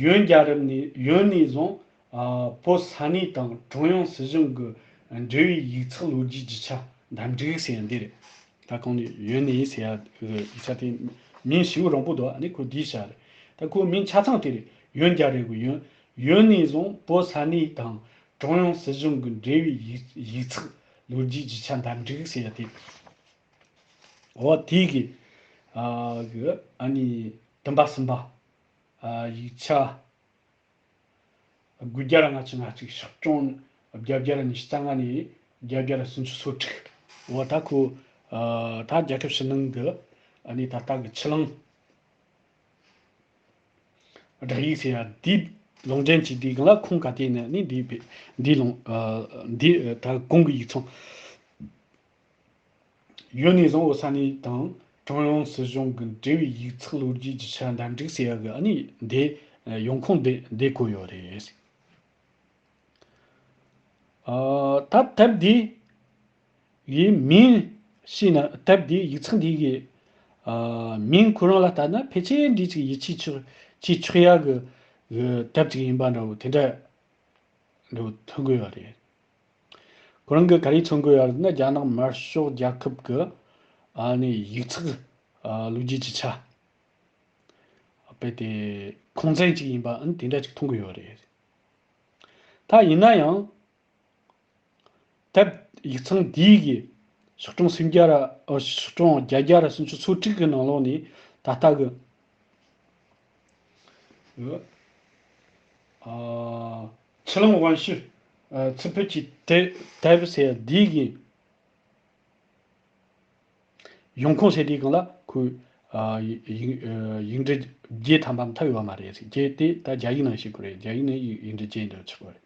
ཡོན་རྒྱལ་རབས་ནས། ཡོན་ནས་བཟུང་། ཨ། བོད་ས་གནས་དང་ཀྲུང་དབྱང་སྲིད་གཞུང་གི་འབྲེལ་བའི་ཡིག་ཚགས་ལོ་རྒྱུས་རྒྱུ་ཆ་འདེམས་སྒྲིག་ཟེར་ཡ་འདི་རེད། ད་གོང་ནས་ཡོན་ནས་ཟེར་ཡ་ཡིག་ཆ་དེ་མིང་ཞེ་པོ་རིང་པོ་འདུག་ཨ་ནི་ཁོ་འདིའི་ཆ་རེད། ད་ཁོའི་མིང་ཆ་ཚང་དེ་རེད། ཡོན་རྒྱལ་རབས་ཀྱི་ཡོན། ཡོན་ནས་བཟུང་བོད་ས་གནས་དང་ཀྲུང་དབྱང་སྲིད་གཞུང་གི་འབྲེལ་བའི་ཡིག་ཡིག་ཚགས་ལོ་རྒྱུས་རྒྱུ་ཆ་འདེམས་སྒྲིག་ཟེར་ཡ་དེ། འོ་དེའི་གི། ཨ། གི་ཨ་ནི་བདུན་པ་གསུམ་པ། ཨ། ཡིག་ཆ། དགུ་བརྒྱ་ལྔ་བཅུ་ང་གཅིག་ཕྱག་གྲངས་བརྒྱད་བརྒྱ་ཉི་ཤུ་རྩ་ལྔ་ནས་བརྒྱད་བརྒྱ་སུམ་ཅུ་སོ་དྲུག་འོ་ད་ཁོ། ཨ། ད་རྒྱལ་ཁབ་ཕྱི་ནང་གི་ཨ་ནི་ད་ལྟ་གི་ཆུ་གླང་བསྒྲགས་ཡིག་ཟེར་ཡ་འདི་ལུང་འདྲེན་གྱི་དུས་སྒང་ལ་ཁུངས་ག་དེ་ནས་ནི་འདི་བེད་འདི་ལུང་། ཨ། འདི་ད་གོང་གི་ཡིག་ཚང་། ཡོན་ནས་བཟུང་བོད་ས་གནས་དང་ ཀྲུང་དབྱང་སྲིད་གཞུང་གི་འབྲེལ་བའི་ཡིག་ཚགས་ལོ་རྒྱུས་ཀྱི་ཆ་འདེམས་སྒྲིག་ཟེར་ཡ་གི་ཨ་ནི་འདི་ཡོང་ཁུངས་འདི་འདི་བཀོད་ཡོད་རེད། ཨ་ད་དེབ་འདི་ཡི་མིང་ཤེས་ན། དེབ་འདི་ཡིག་ཚགས་འདི་གི་ཨ་མིང་ཁོ་རང་ལ་ལྟ་ན་ཕལ་ཆེར་འདི་ཅིག་ཡིད་ཆེས་ཆོག་ཆེས་ཆོག་ཡ་གི་གི་དེབ་ཅིག་ཡིན་པ་འདྲ་བོ་དེ་འདྲ་འདྲ་བོ་མཐོང་གི་ཡོད་རེད། ཁོ་རང་གིས་ག་རེ་མཚོན་གི་ཡོད་རེད་ན། རྒྱ་ནག་དམར་ཤོག་རྒྱལ་ཁབ་ཀྱི་ཨ་ནི་ཡིག་ཚགས་ཨ་ལོ་རྒྱུས་ཀྱི་ཆ་རྦད་དེ་ཁུངས་བཙན་ཅིག་ཡིན་པ་ཨ་ནི་དེ་འདྲ་ཅིག་མཐོང་གི་ཡོད་རེད། ད་ཡིན་ན་ཡང་དེབ་ཡིག་ཚང་འདིའི་གི་ཤོག་གྲངས་སུམ་བརྒྱ་ར་ཨ་ཤོག་གྲངས་བརྒྱད་བརྒྱ་ར་སུམ་ཅུ་སོ་དྲུག་གི་ནང་ལོགས་ནས་ད་ལྟ་གི་ཨ་ཆུ་ལང་དབང་ཕྱུག་ཨ་ཚུ་ཕུད་ཀྱི་དེབ་དེབ་ཟེར་འདིའི་གི་ཡོང་ཁུངས་ཟེར་དུས་སྒང་ལ་ཁོས་ཨ་ཡིག་ཡིག་ཨ་ཡིག་འབྲུ་བརྒྱད་ཐམ་པ་མཐའ་ཡོད་མ་རེད་ཟེར། བརྒྱད་དེ་ད་རྒྱ་ཡིག་ནང་ཞུགས་དགོས་རེད། རྒྱ་ཡིག་ནང་ཡིག་ཡིག་འབྲུ་བརྒྱད་འདྲ་ཆགས་པ་རེད།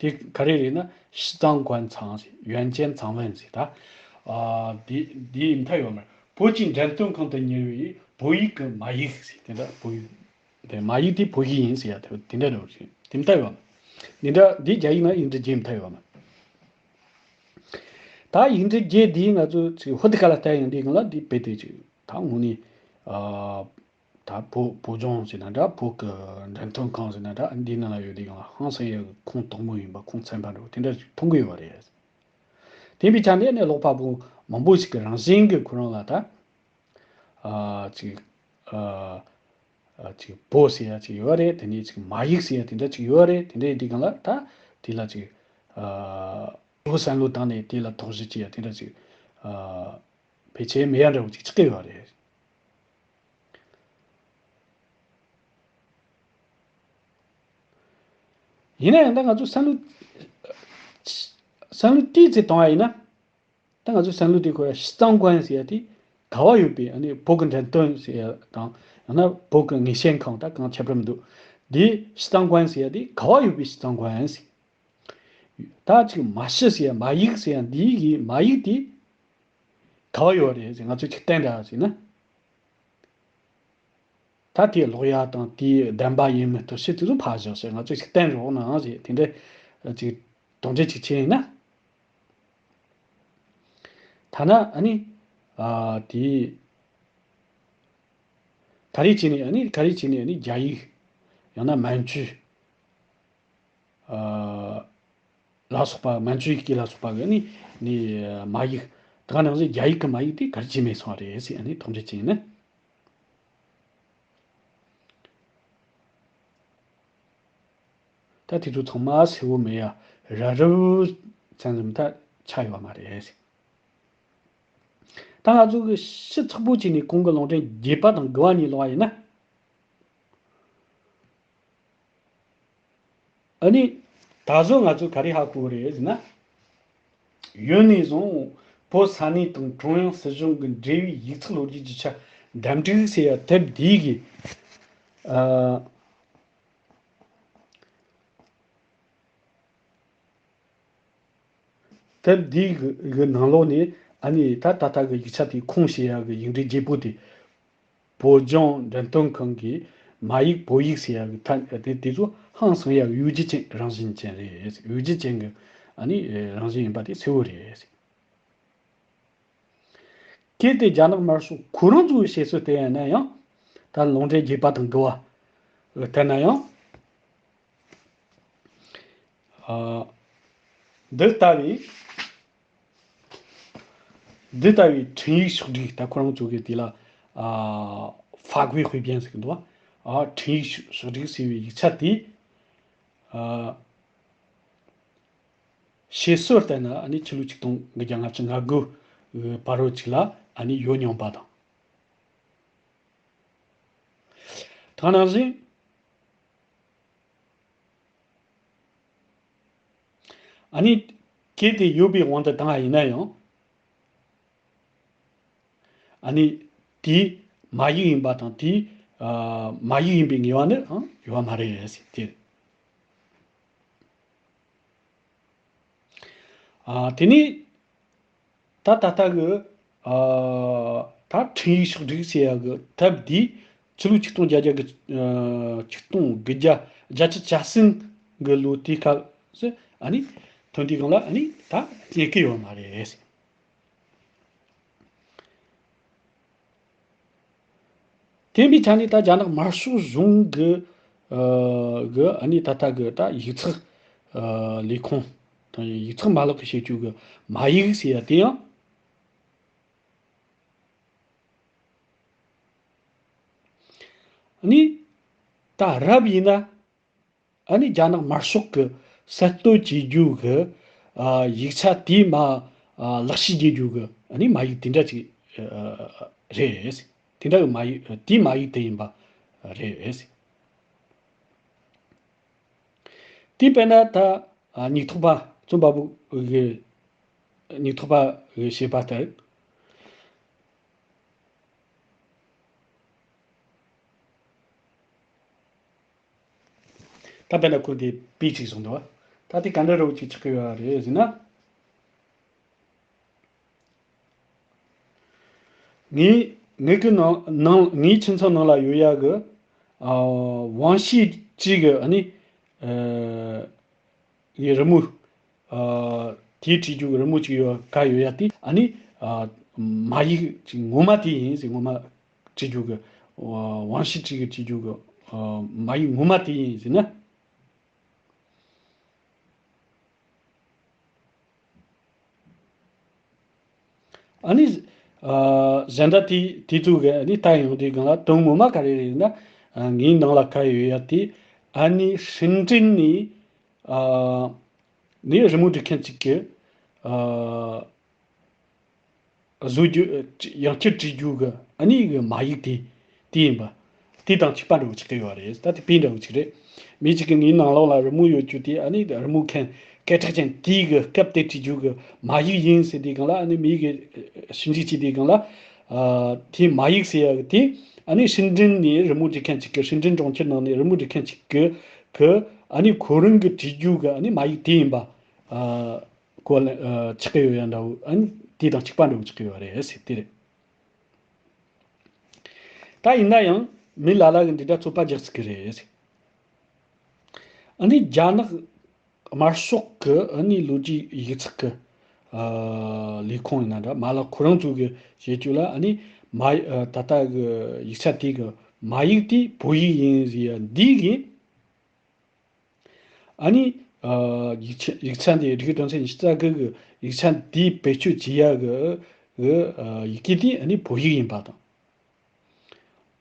དེ་ག་རེ་རེད་ན། 西藏官场 ཟེར། 原件藏文 ཟེར། ད་ཨ་དེ་དེ་མཐའ་ཡོད་མ་རེད། 北京 འགྲེམས་སྟོན་ཁང་དུ་ཉར་བའི་བོད་ཡིག་གི་མ་ཡིག་ཟེར། དེ་འདྲ་བོད་ཡིག་དེ་མ་ཡིག་དེ་བོད་ཡིག་ཡིན་ཟེར་ཡ་དེ་དེ་འདྲ་རེད་ཟེར། དེ་མཐའ་ཡོད་མ་རེད། འདི་འདྲ་འདི་རྒྱ་ཡིག་ནང་ཡིག་འབྲུ་བརྒྱད་མཐའ་ཡོད་མ་རེད། ད་ཡིག་འབྲུ་བརྒྱད་འདིའི་ང་ཚོ་ཚིག་ཧོ་དི་ཁ་ལ་བལྟས་ཡོང་དུས་སྒང་ལ་འདི་རྦད་དེ་ཅིག་ད་དངོས་གནས་ཨ་ད་བོད་བོད་ལྗོངས་ཟེར་ན་འདྲ། བོད་ཀྱི་འགྲེམས་སྟོན་ཁང་ཟེར་ན་འདྲ། འདིའི་ནང་ལ་ཡོད་དུས་སྒང་ལ་ཧང་སང་ཡག་གི་ཁུངས་དག་མོ་ཡིན་པ། ཁུངས་བཙན་པ་འདྲ་བོ་དེ་འདྲ་ཞིག་མཐོང་གི་ཡོད་པ་རེད། དེ་ཡིན་པའི་ཆ་ནས་ནི་ཀློག་པ་པོ་མང་པོ་ཞིག་གི་རང་བཞིན་གྱི་ཁོ་རང་ལ་ད་ཨ་ཅིག་ཨ་ཨ་ཅིག་བོད་ཟེར་ཡ་ཅིག་ཡོད་རེད། དེ་ནས་ཅིག་མ་ཡིག་ཟེར་ཡ་དེ་འདྲ་ཅིག་ཡོད་རེད། དེ་འདྲ་ཡིན་དུས་སྒང་ལ་ད་དེ་ལ་ཅིག་ཨ་བསམ་བློ་བཏང་ནས་དེ་ལ་དོགས་གཞི་བྱེད་ཡ་དེ་འདྲ་ཅིག་ཨ་ཕལ་ཆེར་མེད་ཡ་འདྲ་བོ་ཅིག་ཆགས་ཀྱི་ཡོད་རེད། ཡིན་ན་ཡང་ད་ང་ཚོ་བསམ་བློ་བསམ་བློ་ཏོག་ཙམ་བཏང་བ་ཡིན་ན། ད་ང་ཚོའི་བསམ་བློ་དེ་ཁོ་ཡ་西藏官 ཟེར་ཡ་དེ་ག་བ་ཡོད་པའི་ཨ་ནི་བོད་ཀྱི་འགྲེམས་སྟོན་ཟེར་ཡ་དང་། ཡང་ན་བོད་ཀྱི་ངེས་ཤེས་ཁང་། ད་གང་ཁྱད་པར་མི་འདུག། དེ་西藏官 ཟེར་ཡ་དེ་ག་བ་ཡོད་པའི་西藏官 ཟེར། ད་ཅིག་མ་ཤི་ཟེར་ཡ་མ་ཡིག་ཟེར་ཡ་འདི་གི་མ་ཡིག་དེ་ག་བ་ཡོད་རེད་ཟེར། ང་ཚོས་ཅིག་བསྟན་དྲ་ཟེར་ན། ད་དེའི་ཀློག་ཡ་དང་དེའི་བདེན་པ་ཡིན་མིན་དེ་ཚོ་ཕར་བཞག་ཟེར། ང་ཚོས་ཅིག་བསྟན་རོགས་གནང་ཟེར། དེ་འདྲ་ཅིག་དོགས་འདྲི་ཅིག་བྱས་ཡིན་ན། ཐ་ན་ཨ་ནི་ཨ་དེ་ག་རེ་བྱས་ནས་ཨ་ནི་ག་རེ་བྱས་ནས་ཨ་ནི་རྒྱ་ཡིག་ཡང་ན་མན་ཇུ་ཨ་ལ་སོགས་པ། མན་ཇུ་ཡི་གེ་ལ་སོགས་པ་གི་ཨ་ནི་ནི་མ་ཡིག་དེ་ག་ནང་བཞིན་རྒྱ་ཡིག་གི་མ་ཡིག་དེ་ག་རེ་བྱས་མེད་སོང་རེད་ཟེར་ཨ་ནི་དོགས་འདྲི་བྱས་ཡིན་ན། ད་དེ་ཚོ་ཚང་མ་གསལ་བོ་མེད་ཡ། རབ་རིབ་ཙམ་ཙམ་ད་ཆགས་ཡོད་མ་རེད། ད་ང་ཚོ་གི་ཕྱི་ཚགས་པོ་བྱས་ནས་གོང་གི་ལུང་འདྲེན་རྒྱས་པ་དང་དགུ་བ་གཉིས་ཀློག་པ་ཡིན་ན། ཨ་ནི་ད་གཟོད་ང་ཚོས་ག་རེ་ཧ་གོ་རེད་ཟེར་ན། ཡུན་ནས་བཟུང་བོད་ས་གནས་དང་ཀྲུང་དབྱང་སྲིད་གཞུང་གི་འབྲེལ་བའི་ཡིག་ཚགས་ལོ་རྒྱུས་ཀྱི་ཆ་འདེམས་སྒྲིག་ཟེར་ཡ་དེབ་འདིའི་གི་ཨ། དེབ་འདིའི་གི་གི་ནང་ལོགས་ནས་ཨ་ནི་ད་ད་ལྟ་གི་ཡིག་ཆ་དེའི་ཁུངས་བཤད་ཡ་གི་ཡིག་འབྲུ་བརྒྱད་པོ་དེ། བོད་ལྗོངས་འགྲེམས་སྟོན་ཁང་གི་མ་ཡིག་བོད་ཡིག་ཟེར་ཡ་གི་ཐད་དེ་དེ་ཚོ་ཧང་སང་ཡ་གི་ཡུལ་གྱི་ཅན་རང་བཞིན་ཅན་རེད། ཡུལ་གྱི་ཅན་གི་ཨ་ནི་རང་བཞིན་ཡིན་པ་དེ་གསལ་བོ་རེད། གལ་ཏེ་རྒྱ་ནག་དམར་ཤོག་ཁོ་རང་ཚོའི་བཤད་སྲོལ་དེ་ཡིན་ན་ཡང་། ད་ལུང་འདྲེན་རྒྱས་པ་དང་དགུ་བ་ལྟར་ན་ཡང་། ཨ། འདི་ལྟ་བུའི། འདི་ལྟ་བུའི་འཕྲིན་ཡིག་ཕྱོགས་སྒྲིག་ད་ཁོ་རང་ཚོ་གིས་དེ་ལ་ཨ། 法规汇编 ཟེར་གི་འདུག་བ། ཨ། འཕྲིན་ཡིག་ཕྱོགས་སྒྲིག་ཟེར་བའི་ཡིག་ཆ་དེ། ཨ། བཤད་སྲོལ་ལྟར་ན་ཨ་ནི་ཕྱི་ལོ་ཆིག་སྟོང་དགུ་བརྒྱ་ལྔ་བཅུ་ང་དགུ་བར་རོ་ཅིག་ལ་ཨ་ནི་ཡོད་མྱོང་པ་དང་། དེ་ནང་བཞིན་ཨ་ནི་གལ་ཏེ་ཡོད་པའི་དབང་དུ་བཏང་བ་ཡིན་ན་ཡང་། ཨ་ནི་དེའི་མ་ཡིག་ཡིན་པ་དང་དེའི་ཨ་མ་ཡིག་ཡིན་པའི་ངེས་པ་ནི་ཨང་ཡོད་པ་མ་རེད་ཟེར་དེ། ཨ་དེ་ནི་ད་ད་ལྟ་གི་ཨ་ ད་འཕྲིན་ཡིག་ཕྱོགས་སྒྲིག་ཟེར་ཡ་གི་ཐབས་འདི་ཕྱི་ལོ་ཆིག་སྟོང་བརྒྱད་བརྒྱ་གི་ཆིག་སྟོང་དགུ་བརྒྱ་བརྒྱད་ཅུ་གྱ་གསུམ་གི་ལོ་དེའི་སྐབས་སུ་ཨ་ནི་ཐོན་དུས་སྒང་ལ་ཨ་ནི་ད་རྙེད་ཀྱི་ཡོད་མ་རེད། དེ་ཡིན་པའི་ཆ་ནས་ད་རྒྱ་ནག་དམར་ཤོག་གཞུང་གི་ཨ་གི་ཨ་ནི་ད་ལྟ་གི་ད་ཡིག་ཚགས་ཨ་ལས་ཁུངས་དང་ཡིག་ཚགས་མ་ལག་གི་བྱེད་སྤྱོད་གི་མ་ཡིག་ཟེར་ཡ་དེ་ཡང་ཨ་ནི་ད་རབ་ཡིན་ན། ཨ་ནི་རྒྱ་ནག་དམར་ཤོག་གི་གསར་གཏོད་བྱེད་རྒྱུ་གི་ཨ་ཡིག་ཆ་དེའི་མ་ཨ་ལག་ཤེས་བྱེད་རྒྱུ་གི་ཨ་ནི་མ་ཡིག་དེ་འདྲ་ཅིག་ཨ་རེད། དེ་འདྲ་གི་མ་ཡིག་དེའི་མ་ཡིག་དེ་ཡིན་པ་རེད། དེ་དཔེར་ན་ད་ཨ་སྙིགས་ཐོག་པ་རྩོམ་པ་པོ་གི་སྙིགས་ཐོག་པ་གི་བཤད་པ་ལྟར། ད་དཔེར་ན་ཁོ་དེ་པི་ཅིག་བཟུང་འདུག་བ། ད་དེ་ག་འདྲ་རོགས་ཅིག་ཆགས་ཀྱི་ཡོད་རེད་ཟེར་ན། ངའི་ངའི་གི་ནང་ནང་ངའི་ཁྱིམ་ཚང་ནང་ལ་ཡོད་ཡ་གི་ཨ་ཝང་ཤི་ཅི་གི་ཨ་ནི་ཨ་ཡི་རི་མོ། ཨ་དེའི་བྲིས་རྒྱུ་གི་རི་མོ་ཅིག་ཡོད་ག་ཡོད་ཡ་དེ་ཨ་ནི་ཨ་མ་ཡིག་ཅིག་ངོ་མ་དེ་ཡིན་ཟེར། ངོ་མ་བྲིས་རྒྱུ་གི་ཝང་ཤི་ཅི་གི་བྲིས་རྒྱུ་གི་ཨ་མ་ཡིག་ངོ་མ་དེ་ཡིན་ཟེར་ན། ཨ་ནི་ཨ་གཞན་དག་དེ་དེ་ཚོ་གི་ཨ་ནི་ལྟ་ཡོང་དུས་སྒང་ལ་དོན་ངོ་མ་ག་རེ་རེད་ན། ཨ་ངའི་ནང་ལ་ག་ཡོད་ཡ་དེ་ཨ་ནི་ཧྲིན་ཀྲིན་ནས་ཨ་ནི་རི་མོ་འབྲི་མཁན་ཅིག་གི་ཨ་བཟོ་རྒྱུ་ཡང་བསྐྱར་བྲིས་རྒྱུ་གི་ཨ་ནི་གི་མ་ཡིག་དེ་དེ་ཡིན་པ། དེ་དང་གཅིག་པ་འདྲ་བོ་ཆགས་ཀྱི་ཡོད་རེད། ད་དེ་དཔེ་འདྲ་བོ་ཅིག་རེད། མི་གཅིག་གི་ངའི་ནང་ལོགས་ལ་རི་མོ་ཡོད་རྒྱུ་དེ་ཨ་ནི་རི་མོ་མཁན་སྐད་གྲགས་ཅན་དེའི་གི་སྐབས་དེ་བྲིས་རྒྱུ་གི་མ་ཡིག་ཡིན་ཟེར་དུས་སྒང་ལ། ཨ་ནི་མི་གི་ཞིབ་འཇུག་བྱེད་དུས་སྒང་ལ་ཨ་དེའི་མ་ཡིག་ཟེར་ཡ་གི་དེ་ཨ་ནི་ཧྲིན་ཀྲིན་ནས་རི་མོ་འབྲི་མཁན་ཅིག་གི་ཧྲིན་ཀྲིན་གྲོང་ཁྱེར་ནང་ནས་རི་མོ་འབྲི་མཁན་ཅིག་གི་གི་ཨ་ནི་ཁོ་རང་གི་བྲིས་རྒྱུ་གི་ཨ་ནི་མ་ཡིག་དེ་ཡིན་པ། ཨ་གོ་ལ་ཨ་ཆགས་ཀྱི་ཡོད་ཡ་འདྲ་བོ། ཨ་ནི་དེ་དང་གཅིག་པ་འདྲ་བོ་ཆགས་ཀྱི་ཡོད་རེད་ཟེར་དེ་རེད། ད་ཡིན་ན་ཡང་མི་ལ་ལ་གི་འདི་འདྲ་རྩོད་པ་རྒྱག་སྲིད་ཀྱི་རེད། ཨ་ནི་རྒྱ་ནག་དམར་ཤོག་གི་ཨ་ནི་ལོ་རྒྱུས་ཡིག་ཚགས་ཀྱི་ཨ་ལས་ཁུངས་ཡིན་ན་འདྲ། མ་ལ་ཁོ་རང་ཚོ་གི་བྱེད་སྤྱོད་ལ་ཨ་ནི་མ་ཨ་ད་ལྟ་གི་ཡིག་ཆ་དེ་གི་མ་ཡིག་དེ་བོད་ཡིག་ཡིན་ཟེར་ཡ་འདི་གི་ཨ་ནི་ཨ་ཡིག་ཆ་ཡིག་ཆ་འདི་རིག་དོན་ཚན་ཉི་ཤུ་རྩ་དགུ་གི་ཡིག་ཆ་འདི་བེད་སྤྱོད་བྱེད་ཡ་གི་གི་ཨ་ཡི་གེ་འདི་ཨ་ནི་བོད་ཡིག་ཡིན་པ་དང་།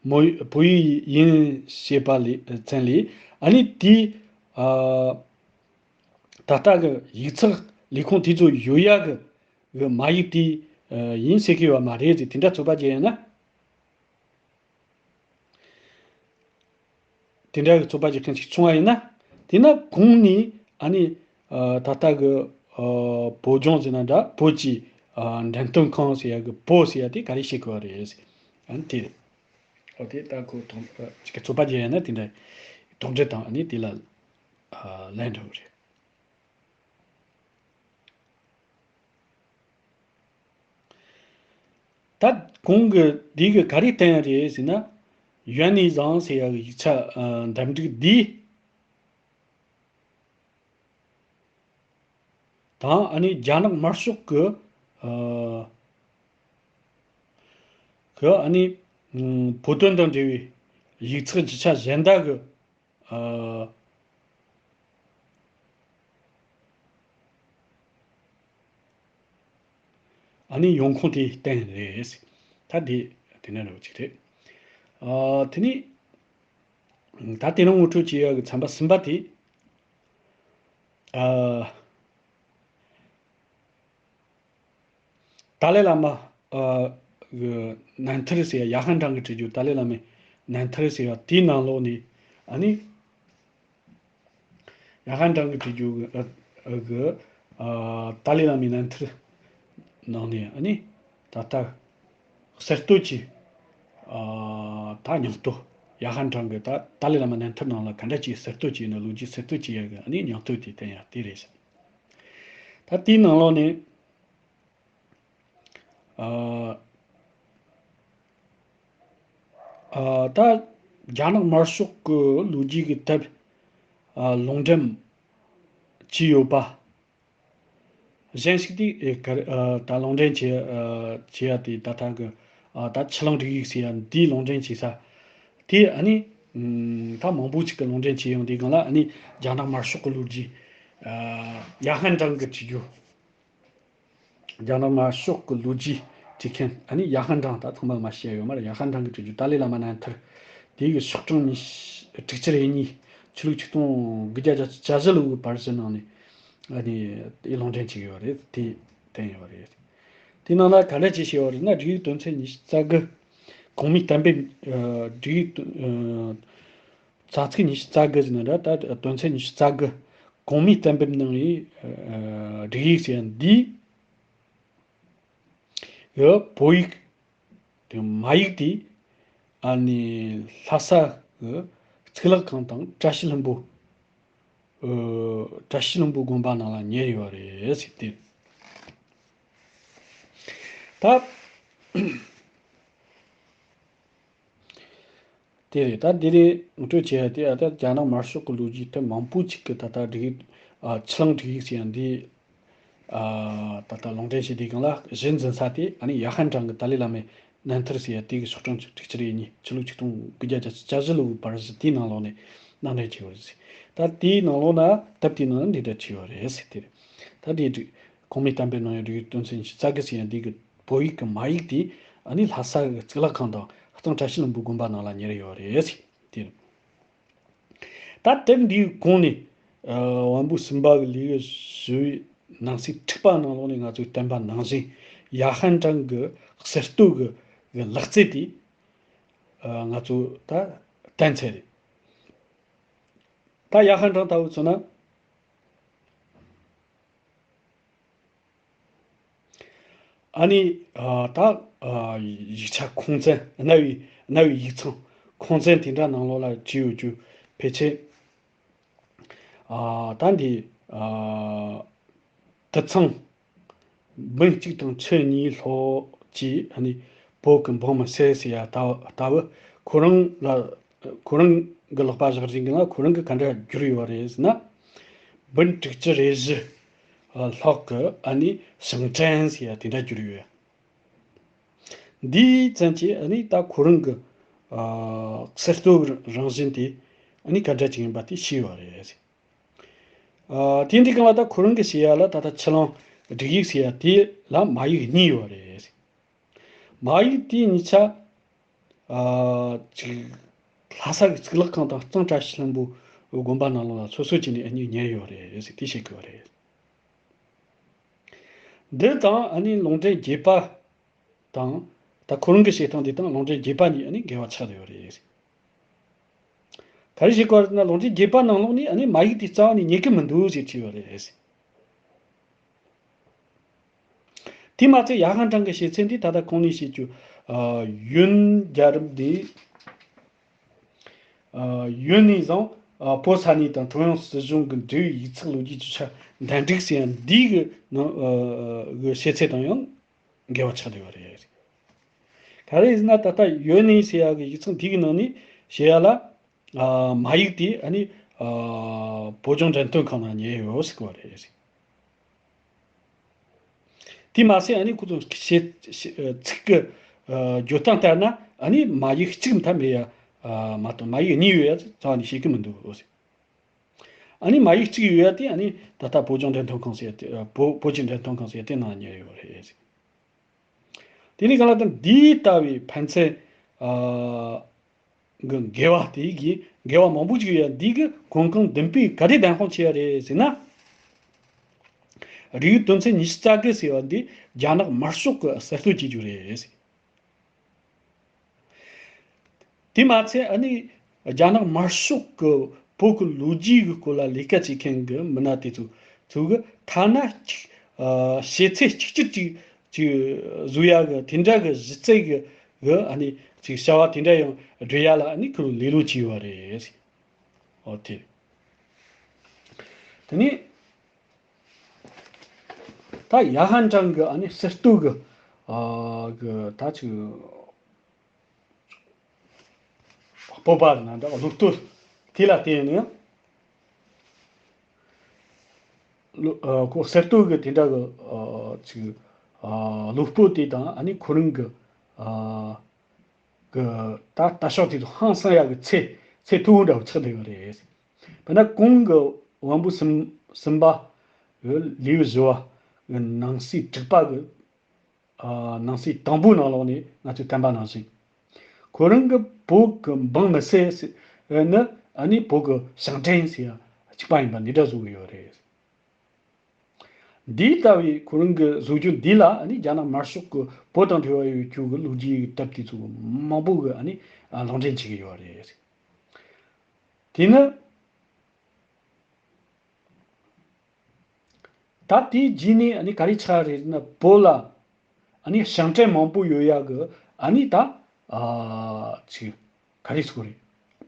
མོ་བོད་ཡིག་ཡིན་ཞེས་པ་ལས་ཚན་ལས་ཨ་ནི་དེ་ཨ་ད་ལྟ་གི་ཡིག་ཚགས་ལས་ཁུངས་དེ་ཚོ་ཡོད་ཡ་གི་གི་མ་ཡིག་དེ་ཨ་ཡིན་ཟེར་གི་ཡོད་མ་རེད་ཟེར། དེ་འདྲ་རྩོད་པ་བྱས་ཡོད་ན། དེ་འདྲ་གི་རྩོད་པ་བྱེད་མཁན་ཞིག་བྱུང་བ་ཡིན་ན། དེས་ན་གོང་ནས་ཨ་ནི་ཨ་ད་ལྟ་གི་ཨ་བོད་ལྗོངས་ཟེར་ན་འདྲ། བོད་ཀྱི་ཨ་འགྲེམས་སྟོན་ཁང་ཟེར་ཡ་གི་བོད་ཟེར་ཡ་དེ་ག་རེ་བཤད་དགོས་པ་རེད་ཟེར། ཨ་ནི་དེ་རེད། འོ་དེ་ལྟ་ཁོ་དོགས་ཅིག་གི་རྩོད་པ་བྱེད་ཡ་ན་དེ་འདྲ་དོགས་འདྲི་དང་ཨ་ནི་དེ་ལ་ཨ་ལན་འདྲ་བོ་རེད། ད་གོང་གི་འདི་གི་ག་རེ་བསྟན་རེད་ཟེར་ན། ཡོན་ནི་བཟང་ཟེར་ཡ་གི་ཡིག་ཆ་ཨ་འདེམས་སྒྲིག་འདི་དང་ཨ་ནི་རྒྱ་ནག་དམར་ཤོག་གི་ཨ་གི་ཨ་ནི་ཨ་བོད་དོན་དང་འབྲེལ་བའི་ཡིག་ཚགས་རྒྱུ་ཆ་གཞན་དག་གི་ཨ་ཨ་ནི་ཡོང་ཁུངས་དེ་བསྟན་རེད། ད་དེ་དེ་ནས་རེད་ཅིག་རེད། ཨ་དེ་ནི་ད་དེ་རིང་ངོ་སྤྲོད་བྱེད་ཡག་གི་ཚན་པ་གསུམ་པ་དེ་ཨ། ཏཱ་ལའི་བླ་མ་ཨ་གི་ནན་ཐར་ཟེར་ཡ། ཡ་ཧན་ཀྲང་གིས་བྲིས་རྒྱུ་ཏཱ་ལའི་བླ་མའི་ནན་ཐར་ཟེར་ཡ་དེའི་ནང་ལོགས་ནས་ཨ་ནི་ཡ་ཧན་ཀྲང་གིས་བྲིས་རྒྱུ་གི་ཨ་གི་ཨ་ཏཱ་ལའི་བླ་མའི་ནན་ཐར་ནང་ནས་ཨ་ནི་ད་ལྟ་གསར་གཏོད་ཀྱི་ཨ་ད་སྙིང་སྟོབས། ཡ་ཧན་ཀྲང་གིས་ད་ཏཱ་ལའི་བླ་མ་ནན་ཐར་ནང་ལ་ག་འདྲ་ཅིག་གསར་གཏོད་བྱས་ནས་ལོ་རྒྱུས་གསར་གཏོད་བྱེད་ཡ་གི་ཨ་ནི་སྙིང་སྟོབས་དེ་བསྟན་ཡ་དེ་རེད། ད་དེའི་ནང་ལོགས་ནས་ཨ་ ཨ། ད་རྒྱ་ནག་དམར་ཤོག་གི་ལོ་རྒྱུས་ཀྱི་དེབ། ཨ། ལུང་འདྲེན་བྱས་ཡོད་པ། གཞན་ཞིག་དེ། ཨེ། ག་རེ། ཨ། ད་ལུང་འདྲེན་བྱེད། ཨ། བྱེད་ཡ་དེ་ད་ལྟ་གི། ཨ། ད་ཆུ་གླང་སྒྲིག་ཡིག་ཟེར་ཡ་འདིའི་ལུང་འདྲེན་བྱེད་ས་དེ། ཨ་ནི། ཨམ། ད་མང་པོ་ཅིག་གི་ལུང་འདྲེན་བྱེད་ཡོང་དུས་སྒང་ལ། ཨ་ནི་རྒྱ་ནག་དམར་ཤོག་གི་ལོ་རྒྱུས། ཨ། ཡ་ཧན་ཀྲང་གིས་བྲིས་རྒྱུ། རྒྱ་ནག་དམར་ཤོག་གི་ལོ་རྒྱུས་བྲིས་མཁན། ཨ་ནི་ཡ་ཧན་ཀྲང་ད་ཚང་མ་མ་ཤེས་ཡ་ཡོད་མ་རེད། ཡ་ཧན་ཀྲང་གིས་བྲིས་རྒྱུ་ཏཱ་ལའི་བླ་མ་རྣམ་ཐར། དེ་གི་ཤོག་གྲངས་ཉི་ཤུ། དྲུག་ཅུ་རེ་གཉིས། ཆུ་ལུག་ཆིག་སྟོང་དགུ་བརྒྱ་བརྒྱད་ཅུ་གྱ་བཞི་ལོའི་བར་གྱི་ནང་ནས། ཨ་ནི་དེ་ལུང་འདྲེན་བྱས་ཡོད་རེད། དེ་བསྟན་ཡོད་རེད། དེ་ནང་ལ་ག་འདྲ་ཅིག་བྱས་ཡོད་རེད་ན། སྒྲིག་ཡིག་དོན་ཚན་ཉི་ཤུ་རྩ་དགུ། གོང་མའི་གཏན་འབེབས། ཨ། སྒྲིག་ཡིག་དོན། ཨ། རྩ་ཚིག་ཉི་ཤུ་རྩ་དགུ་ཟེར་ན་འདྲ། ད་དོན་ཚན་ཉི་ཤུ་རྩ་དགུ། གོང་མའི་གཏན་འབེབས་གནང་བའི། ཨ། སྒྲིག་ཡིག་ཟེར་ཡ་འདི་གི་བོད་ཡིག་དེ། མ་ཡིག་དེ། ཨ་ནི་ལྷ་ས་གི་གཙུག་ལག་ཁང་དང་བཀྲ་ཤིས་ལྷུན་པོ། ཨ། བཀྲ་ཤིས་ལྷུན་པོ་དགོན་པ་ནང་ལ་ཉར་ཡོད་རེད་ཟེར་ཏེ། ད། དེ་རེད། ད་འདི་རེད། ངོ་སྤྲོད་བྱས་ཏེ། ཨ། ད་རྒྱ་ནག་དམར་ཤོག་གི་ལོ་རྒྱུས་དེ་མང་པོ་ཅིག་གི་ད་ལྟ་སྒྲིག་ཡིག། ཨ། ཆུ་གླང་སྒྲིག་ཡིག་ཟེར་ཡ་འདི། ཨ། ད་ལྟ་ལུང་འདྲེན་བྱེད་དུས་སྒང་ལ་གཞི་འཛིན་ས་དེ། ཨ་ནི་ཡ་ཧན་ཀྲང་གི་ཏཱ་ལའི་བླ་མའི་རྣམ་ཐར་ཟེར་ཡ་དེ་གི་ཤོག་གྲངས་དྲུག་ཅུ་རེ་གཉིས། ཆུ་ལུག་ཆིག་སྟོང་དགུ་བརྒྱ་བརྒྱད་ཅུ་གྱ་བཞི་ལོའི་བར་གྱི་དེའི་ནང་ལོགས་ནས་ནང་འདྲེན་བྱས་ཡོད་རེད་ཟེར། ད་དེའི་ནང་ལོགས་ན། དེབ་དེའི་ནང་ན་འདི་འདྲ་བྲིས་ཡོད་རེད་ཟེར། དེ་རེད། ད་དེ་སྒྲིག། གོང་མའི་གཏན་འབེབས་གནང་ཡོད་སྒྲིག་ཡིག་དོན་ཚན་ཉི་ཤུ་རྩ་དགུ་ཟེར་ཡ་འདི་གི་བོད་ཡིག་གི་མ་ཡིག་དེ། ཨ་ནི་ལྷ་ས་གི་གཙུག་ལག་ཁང་དང་ཧ་ཅང་བཀྲ་ཤིས་ལྷུན་པོའི་དགོན་པ་ནང་ལ་ཉར་ཡོད་རེད་ཟེར། དེ་རེད། ད་དེབ་འདིའི་གོང་ནས། ཨ། དབང་པོ་གསུམ་པ་གི་ལེའུ་བཞི་པའི་ནང་གསེས་དྲུག་པ་ནང་ལོགས་ནས་ང་ཚོས་བསྟན་པ་ནང་བཞིན་ཡ་ཧན་ཀྲང་གི་གསར་གཏོད་ཀྱི་གི་ལག་རྩལ་དེ། ཨ། ང་ཚོས་ད་བསྟན་ཚར་རེད། ད་ཡ་ཧན་ཀྲང་ལྟ་བུ་མཚོན་ན། ཨ་ནི། ཨ། ད། ཨ། ཡིག་ཆ་ཁུངས་བཙན། རྣ་བའི། རྣ་བའི་ཡིག་ཚང་ཁུངས་བཙན་དེ་འདྲ་ནང་ལོགས་ལ་བྲིས་ཡོད་རྒྱུ་ཕལ་ཆེར། ཨ། ད་འདི། ཨ། དུད་ཚང་འབུམ་གཅིག་དང་ཁྲི་གཉིས་ལྷག་ཅིག། ཨ་ནི་བོད་ཀྱི་འབངས་མི་སེར་ཟེར་ཡ་ལྟ་ལྟ་བུ། ཁོ་རང་ལ། ཁོ་རང་གི་ལག་པ་བཞག་རིང་གི་ན་ཁོ་རང་གིས་ག་འདྲ་བསྒྱུར་ཡོད་རེད་ཟེར་ན། འབུམ་དྲུག་ཅུ་རེ་བཞི་ལྷག་གི། ཨ་ནི་ཞིང་བྲན་ཟེར་ཡ་དེ་འདྲ་བསྒྱུར་ཡོད། འདིའི་ཙམ་གྱིས་ཨ་ནི་ད་ཁོ་རང་གི། ཨ། གསར་གཏོད་རང་བཞིན་དེ་ཨ་ནི་ག་འདྲ་ཅིག་ཡིན་པ་དེ་ཤེས་ཡོད་རེད། ཨ། དེ་འདི་གང་ལ་ད་ཁོ་རང་གི་བཤད་ཡ་ལ། ད་ལྟ་ཆུ་གླང་སྒྲིག་ཡིག་ཟེར་ཡ་དེ་ལ་མ་ཡིག་གཉིས་ཡོད་རེད། མ་ཡིག་དེ་གཉིས་ཆ། ཨ། ཅིག་ལྷ་ས་གི་གཙུག་ལག་ཁང་དང་ཧ་ཅང་བཀྲ་ཤིས་ལྷུན་པོ་དགོན་པ་ནང་ལོགས་ལ་སོ་སོ་བྱས་ནས་ཨ་ནི་ཉར་ཡོད་རེད་ཟེར་དེ་བཤད་གི་ཡོད་རེད། འདི་དང་ཨ་ནི་ལུང་འདྲེན་བརྒྱད་པ་དང་། ད་ཁོ་རང་གི་བཤད་སྟངས་འདི་དང་ལུང་འདྲེན་བརྒྱད་པ་གཉིས་ཨ་ནི་འགལ་བ་ཆགས་བསྡད་ཡོད་རེད། ག་རེ་བྱེད་དགོས་རེད་ན། ལུང་འདྲེན་བརྒྱད་པ་ནང་ལོགས་ནས་ཨ་ནི་མ་ཡིག་དེ་རྩ་བ་ནས་རྙེད་གི་མི་འདུག་ཟེར་བྲིས་ཡོད་རེད། དེ་མ་ཚད་ཡ་ཧན་ཀྲང་གི་བཤད་ཚད་འདི་ད་ལྟ་གོང་ནས་བཤད་རྒྱུ། ཨ། ཡོན་རྒྱལ་རབས་འདི། ཨ། ཡོན་ནས་བཟུང་། ཨ། བོད་ས་གནས་དང་ཀྲུང་དབྱང་སྲིད་གཞུང་གི་འབྲེལ་ཡོད་ཡིག་ཚགས་ལོ་རྒྱུས་ཀྱི་ཆ་འདྲ་འགྲིག་ཟེར་ཡང་འདི་གི་ནང་། ཨ། གི་བཤད་ཚད་དང་ཡང་འགལ་བ་ཆགས་བསྡད་ཡོད་རེད། ག་རེ་ཟེར་ན། ད་ལྟ་ཡོན་ནས་ཟེར་ཡག་གི་ཡིག་ཚང་དེ་གི་ནང་ནས་བཤད་ཡ་ལ། ཨ། མ་ཡིག་དེ་ཨ་ནི། ཨ། བོད་ལྗོངས་འགྲེམས་སྟོན་ཁང་ནང་ཉར་ཡོད་ཟེར་གི་ཡོད་རེད། དེ་མ་ཟད་ཨ་ནི་ཁོ་ཚོ་བཤད། བཤད། ཚིག་གི། ཨ། བརྗོད་སྟངས་ལྟར་ན་ཨ་ནི་མ་ཡིག་གཅིག་མཐའ་མེད་ཡ། ཨ། མ་གཏོགས་མ་ཡིག་གཉིས་ཡོད་ཡ་རྩ་བ་ནས་བཤད་གི་མི་འདུག་ཟེར། ཨ་ནི་མ་ཡིག་གཅིག་ཡོད་ཡ་དེ་ཨ་ནི་ད་ལྟ་བོད་ལྗོངས་འགྲེམས་སྟོན་ཁང་ཟེར་ཡ་དེ། ཨ། བོད། བོད་ཀྱི་འགྲེམས་སྟོན་ཁང་ཟེར་ཡ་དེ་ནང་ཉར་ཡོད་རེད། དེ་ནས་གང་ལ་ད་འདི་ལྟ་བུའི་ཕན་ཚུན། ཨ། གི་འགལ་བ་དེ་གི་འགལ་བ་མང་པོ་ཅིག་ཡོད་ཡ་འདི་གི་གོང་གང་མདུན་སྤོས་ག་རེ་བདེན་དཔང་བྱེད་ཡ་རེད་ཟེར་ན། སྒྲིག་ཡིག་དོན་ཚན་ཉི་ཤུ་རྩ་དགུ་ཟེར་བ་འདི་རྒྱ་ནག་དམར་ཤོག་གི་གསར་གཏོད་བྱེད་རྒྱུ་རེད་ཟེར། དེ་མ་ཚད་ཨ་ནི་རྒྱ་ནག་དམར་ཤོག་གི་བོད་ཀྱི་ལོ་རྒྱུས་ཀྱི་སྐོར་ལ་ལས་ཀ་བྱེད་མཁན་གྱི་མི་སྣ་དེ་ཚོ་ཚོ་གི་ཐ་ན་གཅིག། ཨ། ཤེས་ཚད་གཅིག་གྱུར་ཅིག་ཅིག་བཟོ་ཡ་གི་དེ་འདྲ་གི་གཞི་རྩའི་གི་གི་ཨ་ནི་ཅིག་བྱ་བ་དེ་འདྲ་ཡང་སྒྲུབ་ཡ་ལ་ཨ་ནི་ཁོ་ལས་སླ་བྱས་ཡོད་རེད། ཨོ་དེ། དེ་ནས་ད་ཡ་ཧན་ཀྲང་གི་ཨ་ནི་གསར་གཏོད་གི། ཨ། གི་ད་ཅིག། སྤོབས་པ་ན་འདྲ་བློ་གཏོད་དེ་ལ་བརྟེན་ནས་ཡང་བློ་ཨ་ཁོ་གསར་གཏོད་ཀྱི་དེ་འདྲ་གི་ཨ་ཅིག་ཨ་བློ་སྤོབས་དེ་དང་ཨ་ནི་ཁོ་རང་གི་ཨ་གི་ད་ལྟ་ཕྱོགས་དེ་ཚོ་ཧང་སང་ཡག་གི་ཚད་ཚད་མཐོ་བོ་འདྲ་བོ་ཆགས་བསྡད་ཡོད་རེད། དཔེར་ན་གོང་གི་དབང་པོ་གསུམ་གསུམ་པ་གི་ལེའུ་བཞི་བ་གི་ནང་གསེས་དྲུག་པ་གི་ཨ་ནང་གསེས་དང་པོའི་ནང་ལོགས་ནས་ང་ཚོས་བསྟན་པ་ནང་བཞིན། ཁོ་རང་གི་བོད་ཀྱི་འབངས་མི་སེར་ཟེར་ནི་ཨ་ནི་བོད་ཀྱི་ཞིང་བྲན་ཟེར་ཡ་གཅིག་པ་ཡིན་པ་འདི་འདྲ་བཟོ་གི་ཡོད་རེད། འདི་ལྟ་བུའི་ཁོ་རང་གི་བཟོ་བཅོས་འདི་ལ་ཨ་ནི་རྒྱ་ནག་དམར་ཤོག་གི་བོད་དང་འབྲེལ་བ་ཡོད་རྒྱུ་གི་ལོ་རྒྱུས་ཀྱི་དེབ་དེ་ཚོ་མང་པོ་གི་ཨ་ནི་ཨ་ལུང་འདྲེན་བྱེད་ཀྱི་ཡོད་རེད། དེ་ནི། ད་དེའི་རྗེས་ནས་ཨ་ནི་ག་རེ་ཆགས་རེད་ན་བོད་ལ་ཨ་ནི་ཞིང་བྲན་མང་པོ་ཡོད་ཡག་གི་ཨ་ནི་ད་ཨ་ཅིག་ག་རེ་ཟེར་དགོས་རེད།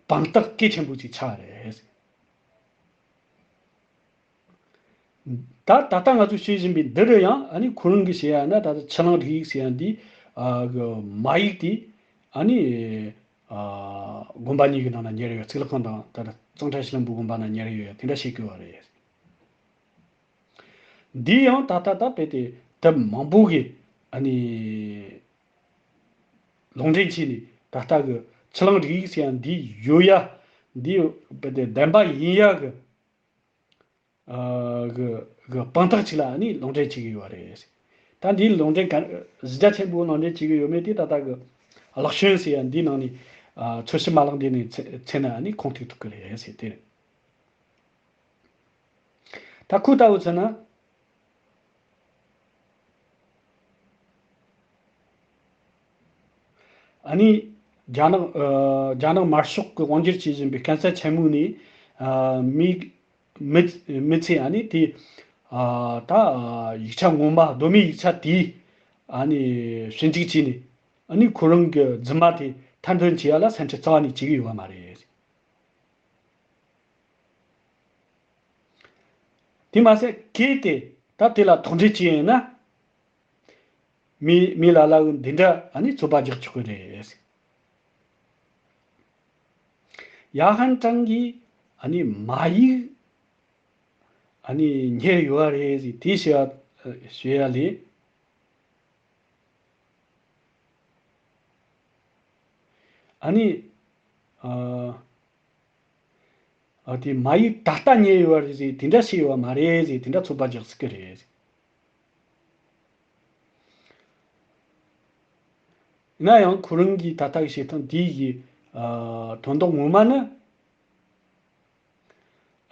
དཔང་རྟགས་གལ་ཆེན་པོ་ཅིག་ཆགས་རེད། ད་ད་ལྟ་ང་ཚོས་བཤད་བཞིན་པའི་འདི་རུ་ཡང་ཨ་ནི་ཁོ་རང་གིས་བཤད་ཡ་ན་ད་ལྟ་ཆུ་གླང་སྒྲིག་ཡིག་ཟེར་ཡ་འདི་ཨ་གི་མ་ཡིག་དེ་ཨ་ནི། ཨ་དགོན་པ་གཉིས་ཀྱི་ནང་ན་ཉར་ཡོད། གཙུག་ལག་ཁང་དང་ད་ལྟ་གཙང་ཁྲ་ཤེས་ལྷུན་པོའི་དགོན་པ་ནང་ཉར་ཡོད་དེ་འདྲ་བཤད་ཀྱི་ཡོད་རེད། འདི་ཡང་ད་ལྟ་ད་དཔེ་དེ་དེབ་མང་པོ་གིས་ཨ་ནི་ལུང་འདྲེན་བྱས་ནས་ད་ལྟ་གི་ཆུ་གླང་སྒྲིག་ཡིག་ཟེར་ཡ་འདི་ཡོད་ཡ་འདི་དཔེ་དེ་བདེན་པ་ཡིན་ཡ་གི་ཨ་གི་གི་དཔང་རྟགས་ཅིག་ལ་ཨ་ནི་ལུང་འདྲེན་བྱེད་ཀྱི་ཡོད་རེད། ད་འདིའི་ལུང་འདྲེན་ག་གཞི་རྒྱ་ཆེན་པོའི་ལུང་འདྲེན་བྱེད་ཀྱི་ཡོད་མེད་དེ་ད་ལྟ་གི་ལག་ཞོན་ཟེར་ཡ་འདིའི་ནང་ནས་ཨ་འཚོལ་ཞིབ་མ་ལག་འདི་ནས་འཚོལ་ན་ཨ་ནི་ཁུངས་ཐུག་ཐུབ་ཀྱི་རེད་ཟེར་དེ་རེད། ད་ཁོ་ལྟ་བུ་ཚོ་ན། ཨ་ནི་རྒྱ་ནག་ཨ་རྒྱ་ནག་དམར་ཤོག་གི་དབང་སྒྱུར་བྱེད་བཞིན་པའི་སྐམ་ས་ཆེན་མོ་ནས་ཨ་མི་མི་མི་ཚེ་ཨ་ནི་དེ་ཨ་ད་ཡིག་ཆ་ངོ་མ་གདོད་མའི་ཡིག་ཆ་དེ་ཨ་ནི་ཞིབ་འཇུག་བྱས་ནས་ཨ་ནི་ཁོ་རང་གི་རྫུན་མ་དེ་མཐའ་འདོན་བྱེད་ཡ་ལ་སེམས་ཁྲལ་རྩ་བ་ནས་བྱེད་ཀྱི་ཡོད་པ་མ་རེད། དེ་མ་ཟད་གལ་ཏེ་ད་དེ་ལ་དོགས་འདྲི་བྱས་ཡོད་ན། མི་མི་ལ་ལ་གི་འདི་འདྲ་ཨ་ནི་ཚོད་དཔག་རྒྱག་ཆོག་གི་རེད། ཡ་ཧན་ཀྲང་གིས་ཨ་ནི་མ་ཡིག་ཨ་ནི་ཉར་ཡོད་རེད་ཟེར་དེ་བཤད་ཡ་བཤད་ཡ་ལས། ཨ་ནི། ཨ། ཨ་དེ་མ་ཡིག་ད་ལྟ་ཉར་ཡོད་རེད་ཟེར་དེ་འདྲ་བཤད་ཡོད་མ་རེད་ཟེར་དེ་འདྲ་ཚོད་དཔག་རྒྱག་སྲིད་ཀྱི་རེད། ཡིན་ན་ཡང་ཁོ་རང་གིས་ད་ལྟ་གི་བཤད་སྟངས་དེ་ཡི་ཨ་དོན་དག་ངོ་མ་ནི།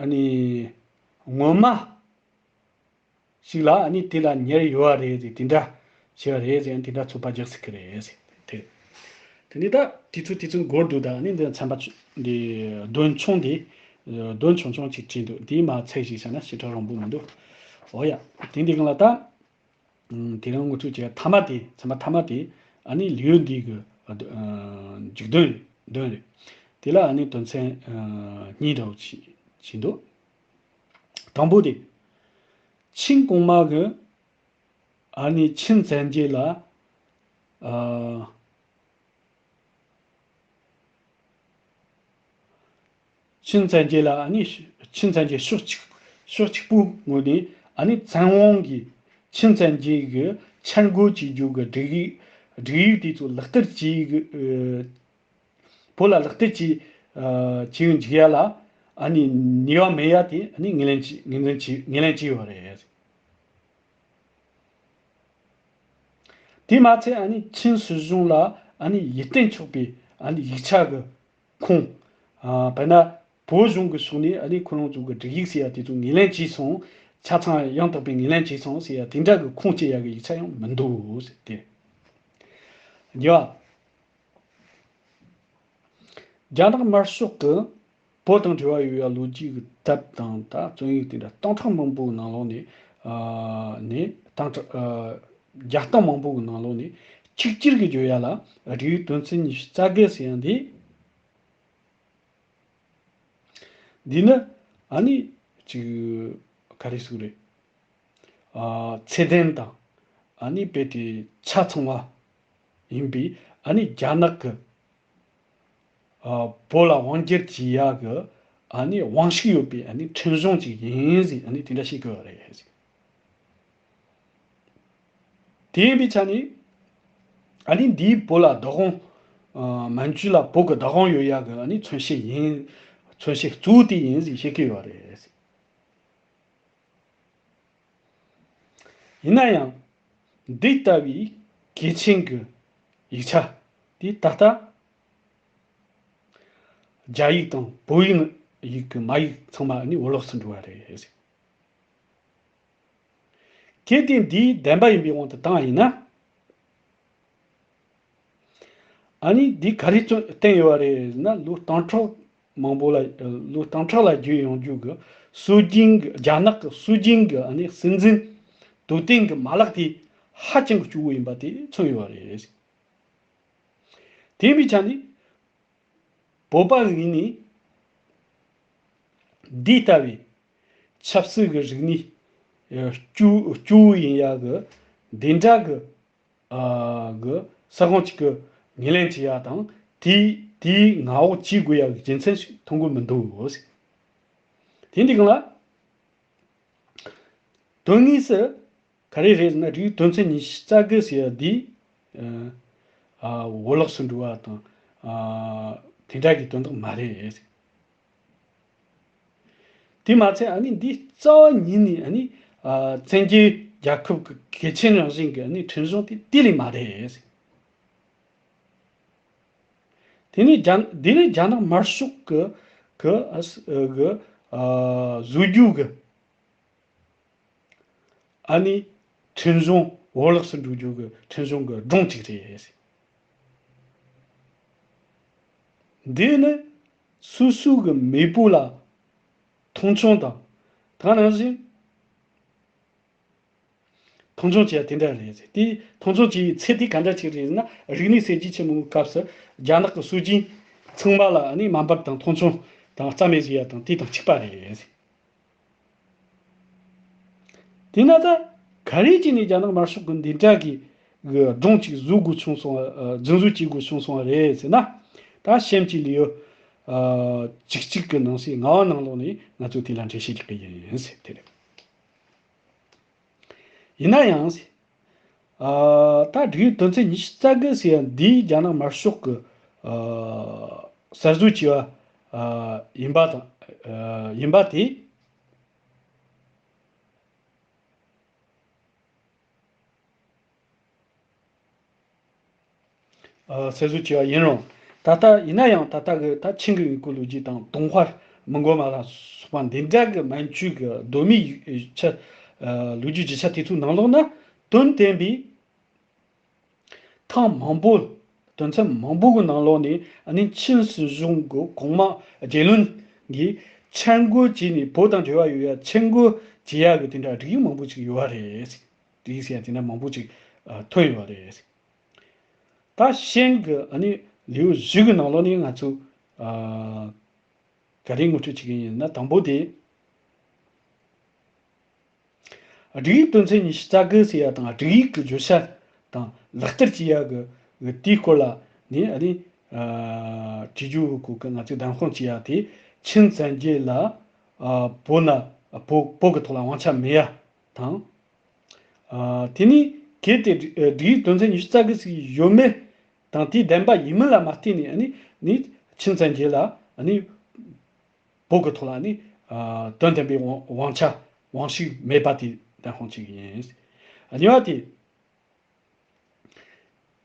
ཨ་ནི། ངོ་མ། ཞིག་ལ་ཨ་ནི་དེ་ལ་ཉར་ཡོད་རེད་ཟེར་དེ་འདྲ་བྱས་པ་རེད་ཟེར་དེ་འདྲ་ཚོད་དཔག་རྒྱག་སྲིད་ཀྱི་རེད་ཟེར་དེ། དེ་ནས་ད་དུས་ཚོད་དུས་ཚོད་འགོར་འདུག་ད་ཨ་ནི་འདི་ཚན་པ་ཆུ་འདི་འདོན་ཆུང་འདི་འདོན་ཆུང་ཆུང་ཅིག་བྲིས་འདུག་འདིའི་མ་ཚད་ཞིག་བྱས་ན་ཞེ་དྲག་རིང་པོ་མི་འདུག་འོ་ཡ། དེ་འདི་གང་ལ་ད་དེ་རིང་ངོ་སྤྲོད་བྱས་ཐ་མ་དེ་ཚན་པ་ཐ་མ་དེ་ཨ་ནི་ལེའུ་འདི་གི་མཇུག་འདོན་འདོན་རེད། དེ་ལ་ཨ་ནི་དོན་ཚན་གཉིས་འདྲ་བོ་ཅིག་བྱས་འདུག་དང་པོ་དེ། ཆིང་གོང་མ་གི་ཨ་ནི་ཆིང་བཙན་རྒྱལ་ལ་ཨ། ཆིང་བཙན་རྒྱལ་ལ་ཨ་ནི་ཆིང་བཙན་རྒྱལ་ཕྱོགས་གཅིག་ཕྱོགས་གཅིག་པུའི་ངོས་ནས་ཨ་ནི་བཙན་དབང་གིས་ཆིང་བཙན་རྒྱལ་གྱི་འཆར་འགོད་བྱེད་རྒྱུ་གི་སྒྲིག་ཡིག་སྒྲིག་ཡིག་དེ་ཚོ་ལག་བསྟར་བྱེད་ཀྱི་བོད་ལ་ལག་བསྟར་བྱེད་བྱེད་འཇུག་ཡ་ལ་ཨ་ནི་ནུས་པ་མེད་ཡ་དེ་ཨ་ནི་ངོས་ལེན་བྱེད་ངོས་ལེན་བྱེད་ངོས་ལེན་བྱས་ཡོད་རེད། དེས་མ་ཚད་ཨ་ནི་ཆིན་སྲིད་གཞུང་ལ་ཨ་ནི་ཡིད་བརྟན་ཆོག་པའི་ཨ་ནི་ཡིག་ཆ་གི་ཁུངས། ཨ་དཔེར་ན་བོད་གཞུང་གི་ཕྱོགས་ནས་ཨ་ནི་ཁོ་རང་ཚོ་གི་སྒྲིག་ཡིག་ཟེར་ཡ་དེ་ཚོ་ངོས་ལེན་བྱས་སོང་། ཆ་ཚང་ཡང་དག་པའི་ངོས་ལེན་བྱས་སོང་ཟེར་ཡ་དེ་འདྲ་གི་ཁུངས་སྐྱེལ་ཡ་གི་ཡིག་ཆ་ཡང་མི་འདུག་ཟེར་ཏེ། རྒྱ། རྒྱ་ནག་དམར་ཤོག་གི་བོད་དང་འབྲེལ་བ་ཡོད་ཡ་ལོ་རྒྱུས་ཀྱི་དེབ་དང་ད་རྩོམ་ཡིག་དེ་འདྲ་སྟོང་ཕྲག་མང་པོའི་ནང་ལོགས་ནས་ཨ་ནས་སྟོང་ཕྲག་ཨ་བརྒྱ་སྟོང་མང་པོའི་ནང་ལོགས་ནས་གཅིག་གྱུར་གྱི་བརྗོད་ཡ་ལ་སྒྲིག་ཡིག་དོན་ཚན་ཉི་ཤུ་རྩ་བརྒྱད་ཟེར་ཡ་འདི། འདི་ནི་ཨ་ནི་ཅིག་ག་རེ་ཟེར་རེད། ཨ་ཚད་ལྡན་དང་ཨ་ནི་དཔེ་དེ་ཆ་ཚང་བ་ཡིན་པའི་ཨ་ནི་རྒྱ་ནག་གི་ ཨ་བོད་ལ་དབང་སྒྱུར་བྱེད་ཡག་གི་ཨ་ནི་དབང་ཤུགས་ཡོད་པའི་ཨ་ནི་ཁྲིམས་གཞུང་ཅིག་ཡིན་ཟེར་ཨ་ནི་དེ་འདྲ་བཤད་ཀྱི་ཡོད་རེད། དེ་ཡིན་པའི་ཆ་ནས་ཨ་ནི་འདིའི་བོད་ལ་བདག་དབང་ཨ་མན་ཇུ་ལ་བོད་ཀྱི་བདག་དབང་ཡོད་ཡག་གི་ཨ་ནི་མཚོན་བྱེད་ཡིན། མཚོན་བྱེད་གཙོ་བོ་དེ་ཡིན་ཟེར་བཤད་ཀྱི་ཡོད་རེད། ཡིན་ན་ཡང་འདི་ལྟ་བུའི་གལ་ཆེན་གྱི་ཡིག་ཆ་དེ་ད་ལྟ་རྒྱ་ཡིག་དང་བོད་ཡིག་ཡིག་གི་མ་ཡིག་ཚང་མ་ནི་བོད་ལོགས་སུ་འགྲོ་བ་རེད། གལ་ཏེ་འདིའི་བདེན་པ་ཡིན་པའི་དབང་དུ་བཏང་བ་ཡིན་ན། ཨ་ནི་འདི་ག་རེ་བརྩོན་བསྟན་ཡོད་པ་རེད་ཟེར་ན། ལོ་སྟོང་ཕྲག་མང་པོ་ལ་ལོ་སྟོང་ཕྲག་ལ་བརྒྱུད་ཡོང་རྒྱུ་གི་སྲོལ་རྒྱུན་གྱི་རྒྱ་ནག་གི་སྲོལ་རྒྱུན་གྱི་ཨ་ནི་སྲིད་འཛིན་དོ་བརྟན་གྱི་མ་ལག་དེ་ཧ་ཅང་གི་སྐྱོ་བོ་ཡིན་པ་དེ་མཚོན་ཡོད་པ་རེད། དེ་ཡིན་པའི་ཆ་ནས་བོད་པ་ངོས་ནས་འདི་ལྟ་བུའི་ཆབ་སྲིད་ཀྱི་རིག་གནས་སྐྱོ་སྐྱོ་བོ་ཡིན་ཡག་གི་འདི་འདྲ་གི་ཨ་གི་ས་ཁོངས་གཅིག་གི་ངོས་ལེན་བྱེད་ཡག་དང་དེའི་དེའི་མངའ་འོག་བྱེད་དགོས་ཡག་གི་རྒྱུ་མཚན་ཞིག་མཐོང་གི་མི་འདུག་དེ་འདི་གང་ལ། དོན་དངོས་སུ་ག་རེ་རེད་ཟེར་ན། སྒྲིག་ཡིག་དོན་ཚན་ཉི་ཤུ་རྩ་དགུ་ཟེར་ཡ་འདི་ཨ་བོད་ལོགས་སུ་འགྲོ་བ་དང་ཨ་དེ་འདྲ་གི་དོན་དག་མ་རེད། དེ་མ་ཚད་ཨ་ནི་འདི་རྩ་བ་ཉིད་ནས་ཨ་ནི་ཨ་བཙན་རྒྱལ་རྒྱལ་ཁབ་ཀྱི་གལ་ཆེན་རང་བཞིན་གྱི་ཨ་ནི་ཁྲིམས་གཞུང་དེ་དེ་ལས་མ་རེད། དེ་ནས་རྒྱ་དེ་ནས་རྒྱ་ནག་དམར་ཤོག་གི་གི་ཨ་གི་ཨ་བཟོ་རྒྱུ་གི་ཨ་ནི་ཁྲིམས་གཞུང་བོད་ལོགས་སུ་འགྲོ་རྒྱུ་གི་ཁྲིམས་གཞུང་གི་སྒྲོམ་གཅིག་རེད། འདི་ནི་སོ་སོ་གི་མེས་པོ་ལ་མཐོང་ཆུང་དང་། ད་ནང་བཞིན་མཐོང་ཆུང་བྱས་དེ་འདྲ་རེད། དེ་མཐོང་ཆུང་བྱས་པའི་ཚད་དེ་ག་འདྲ་ཅིག་རེད་ཟེར་ན། རིག་གནས་གསར་བརྗེ་ཆེན་མོའི་སྐབས་སུ་རྒྱ་ནག་གི་སྲོལ་རྒྱུན་ཚང་མ་ལ་ནི་དམའ་འབེབས་དང་མཐོང་ཆུང་དང་རྩ་མེད་བཟོ་ཡ་དང་དེ་དང་གཅིག་པ་རེད། དེས་ན་ད་ག་རེ་བྱས་ནས་རྒྱ་ནག་དམར་ཤོག་གི་འདི་འདྲ་གི་གི་སྒྲོམ་གཅིག་བཟོ་དགོས་བྱུང་སོང་བ། རྫུན་བཟོ་བྱེད་དགོས་བྱུང་སོང་བ་རེད་ཟེར་ན། ད་གཤམ་གྱི་ལེའུ་བཅུ་གཅིག་གི་ནང་གསེས་ལྔ་བ་ནང་ལོགས་ནས་ང་ཚོས་དེ་ལ་འགྲེལ་བཤད་རྒྱག་གི་ཡིན་ཟེར་དེ་རེད། ཡིན་ན་ཡང་། ཨ་ད་སྒྲིག་ཡིག་དོན་ཚན་ཉི་ཤུ་རྩ་དགུ་ཟེར་ཡ་འདིའི་རྒྱ་ནག་དམར་ཤོག་གི་ཨ་གསར་བཟོ་བྱས་པ་ཨ་ཡིན་པ་དང་། ཨ་ཡིན་པ་དེ། ཨ་གསར་བཟོ་བྱས་པ་ཡིན་རུང་། ད་ལྟ་ཡིན་ན་ཡང་ད་ལྟ་གི་ད་ཆིང་གི་དབྱིན་སྐད་ལོ་རྒྱུས་དང་ཏུང་ཧྭ་མོང་གོལ་མ་ལ་སོགས་པ་འདི་འདྲ་གི་མན་ཇུ་གི་གདོད་མའི་ཡིག་ཆ། ཨ་ལོ་རྒྱུས་རྒྱུ་ཆ་དེ་ཚོའི་ནང་ལོགས་ན་དོན་བསྟན་པའི་ཐེངས་མང་པོ། དོན་ཚན་མང་པོ་གི་ནང་ལོགས་ནས་ཨ་ནི་ཆིན་སྲིད་གཞུང་གི་གོང་མ་རྒྱལ་བློན་གྱིས་ཆད་མགོ་བྱས་ནས་བོད་དང་འབྲེལ་བ་ཡོད་ཡ་ཆད་མགོ་བྱེད་ཡ་གི་དེ་འདྲ་སྒྲིག་ཡིག་མང་པོ་ཅིག་ཡོད་པ་རེད། དེའི་ཟེར་ཡ་དེ་འདྲ་མང་པོ་ཅིག་ཨ་ཐོན་ཡོད་པ་རེད། ད་གཤམ་གྱི་ཨ་ནི་ལེའུ་བཞི་གི་ནང་ལོགས་ནས་ང་ཚོས་ཨ་ག་རེ་ངོ་སྤྲོད་བྱེད་ཀྱི་ཡིན་ན། དང་པོ་དེ་སྒྲིག་ཡིག་དོན་ཚན་ཉི་ཤུ་རྩ་དགུ་ཟེར་ཡ་དང་སྒྲིག་ཡིག་གི་བརྗོད་བྱ་དང་ལག་བསྟར་བྱེད་ཡ་གི་གི་དེའི་སྐོར་ལ་ནི་ཨ་ནི་ཨ་བྲིས་རྒྱུ་གི་ང་ཚོས་བདམས་དཔང་བྱེད་ཡ་དེ། ཆིན་བཙན་རྒྱལ་ལ་ཨ་བོད་ན་བོད་བོད་ཀྱི་ཐོག་ལ་དབང་ཆ་མེད་ཡ་དང་། ཨ་དེ་ནས་གལ་ཏེ་སྒྲིག་ཨ་སྒྲིག་ཡིག་དོན་ཚན་ཉི་ཤུ་རྩ་དགུ་ཟིག་ཡོད་མེད་དང་དེའི་བདེན་པ་ཡིན་མིན་ལ་མ་བལྟས་ནས་ཨ་ནི་ནི་ཆིན་བཙན་རྒྱལ་ལ་ཨ་ནི་བོད་ཀྱི་ཐོག་ལ་ནི་ཨ་དོན་བདེན་པའི་དབང་དབང་ཆ་དབང་ཤུགས་མེད་པ་དེ་བདམས་དཔང་བྱེད་ཀྱི་ཡིན། གཉིས་པ་དེ།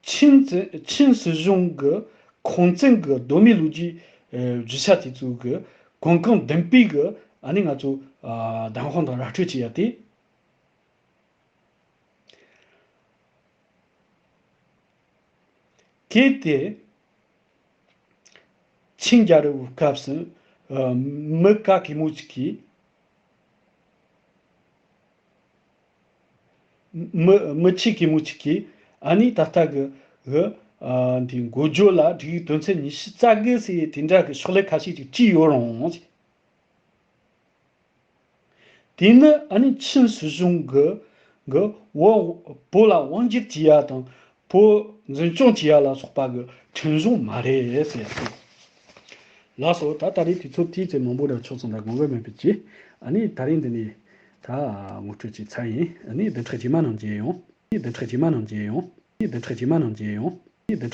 ཆིན་ཙི་ཆིན་སྲིད་གཞུང་གི་ཁུངས་བཙན་གྱི་གདོད་མའི་ལོ་རྒྱུས་ཨ་རྒྱུ་ཆ་དེ་ཚོ་གི་གོ་སྐབས་འདེམས་སྤེལ་གྱི་ཨ་ནི་ང་ཚོ་ཨ་བདམས་དཔང་དང་ར་སྤྲོད་བྱེད་ཡ་དེ། གལ་ཏེ་ཆིན་རྒྱལ་རབས་སྐབས་སུ་ཨ་མི་ག་གེ་མོ་ཅིག་གིས། མི་མི་ཆེ་གེ་མོ་ཅིག་གིས་ཨ་ནི་ད་ལྟ་གི་གི་ཨ་འདི་འགོ་བརྗོད་ལ་སྒྲིག་ཡིག་དོན་ཚན་ཉི་ཤུ་རྩ་དགུ་ཟེར་དེ་འདྲ་གི་ཕྱག་ལས་ཁ་ཤས་ཅིག་བྲིས་ཡོད་རུང་། དེ་ནི་ཨ་ནི་ཆིན་སྲིད་གཞུང་གི་གི་བོད་བོད་ལ་དབང་སྒྱུར་བྱེད་ཡ་དང་བོད་འཛིན་སྐྱོང་བྱེད་ཡ་ལ་སོགས་པ་གི་ཁྲིམས་གཞུང་མ་རེད་ཟེར་ཏེ། ལགས་སོ། ད་ད་རེས་དུས་ཚོད་ཏོག་ཙམ་མང་པོ་འདྲ་ཆགས་སོང་། ད་དགོངས་པ་མེད་པ་བྱས། ཨ་ནི་ད་རེས་འདི་ནས་ད་ངོ་སྤྲོད་ཅིག་ཚར་ཡིན། ཨ་ནི་བདུན་ཕྲག་རྗེས་མ་ནང་མཇལ་ཡོང་། ཨ་ནི་བདུན་ཕྲག་རྗེས་མ་ནང་མཇལ་ཡོང་། ཨ་ནི་བདུན་ཕྲག་རྗེས་མ་ནང་མཇལ་ཡོང་། ཨ་ནི་བདུན་ཕྲག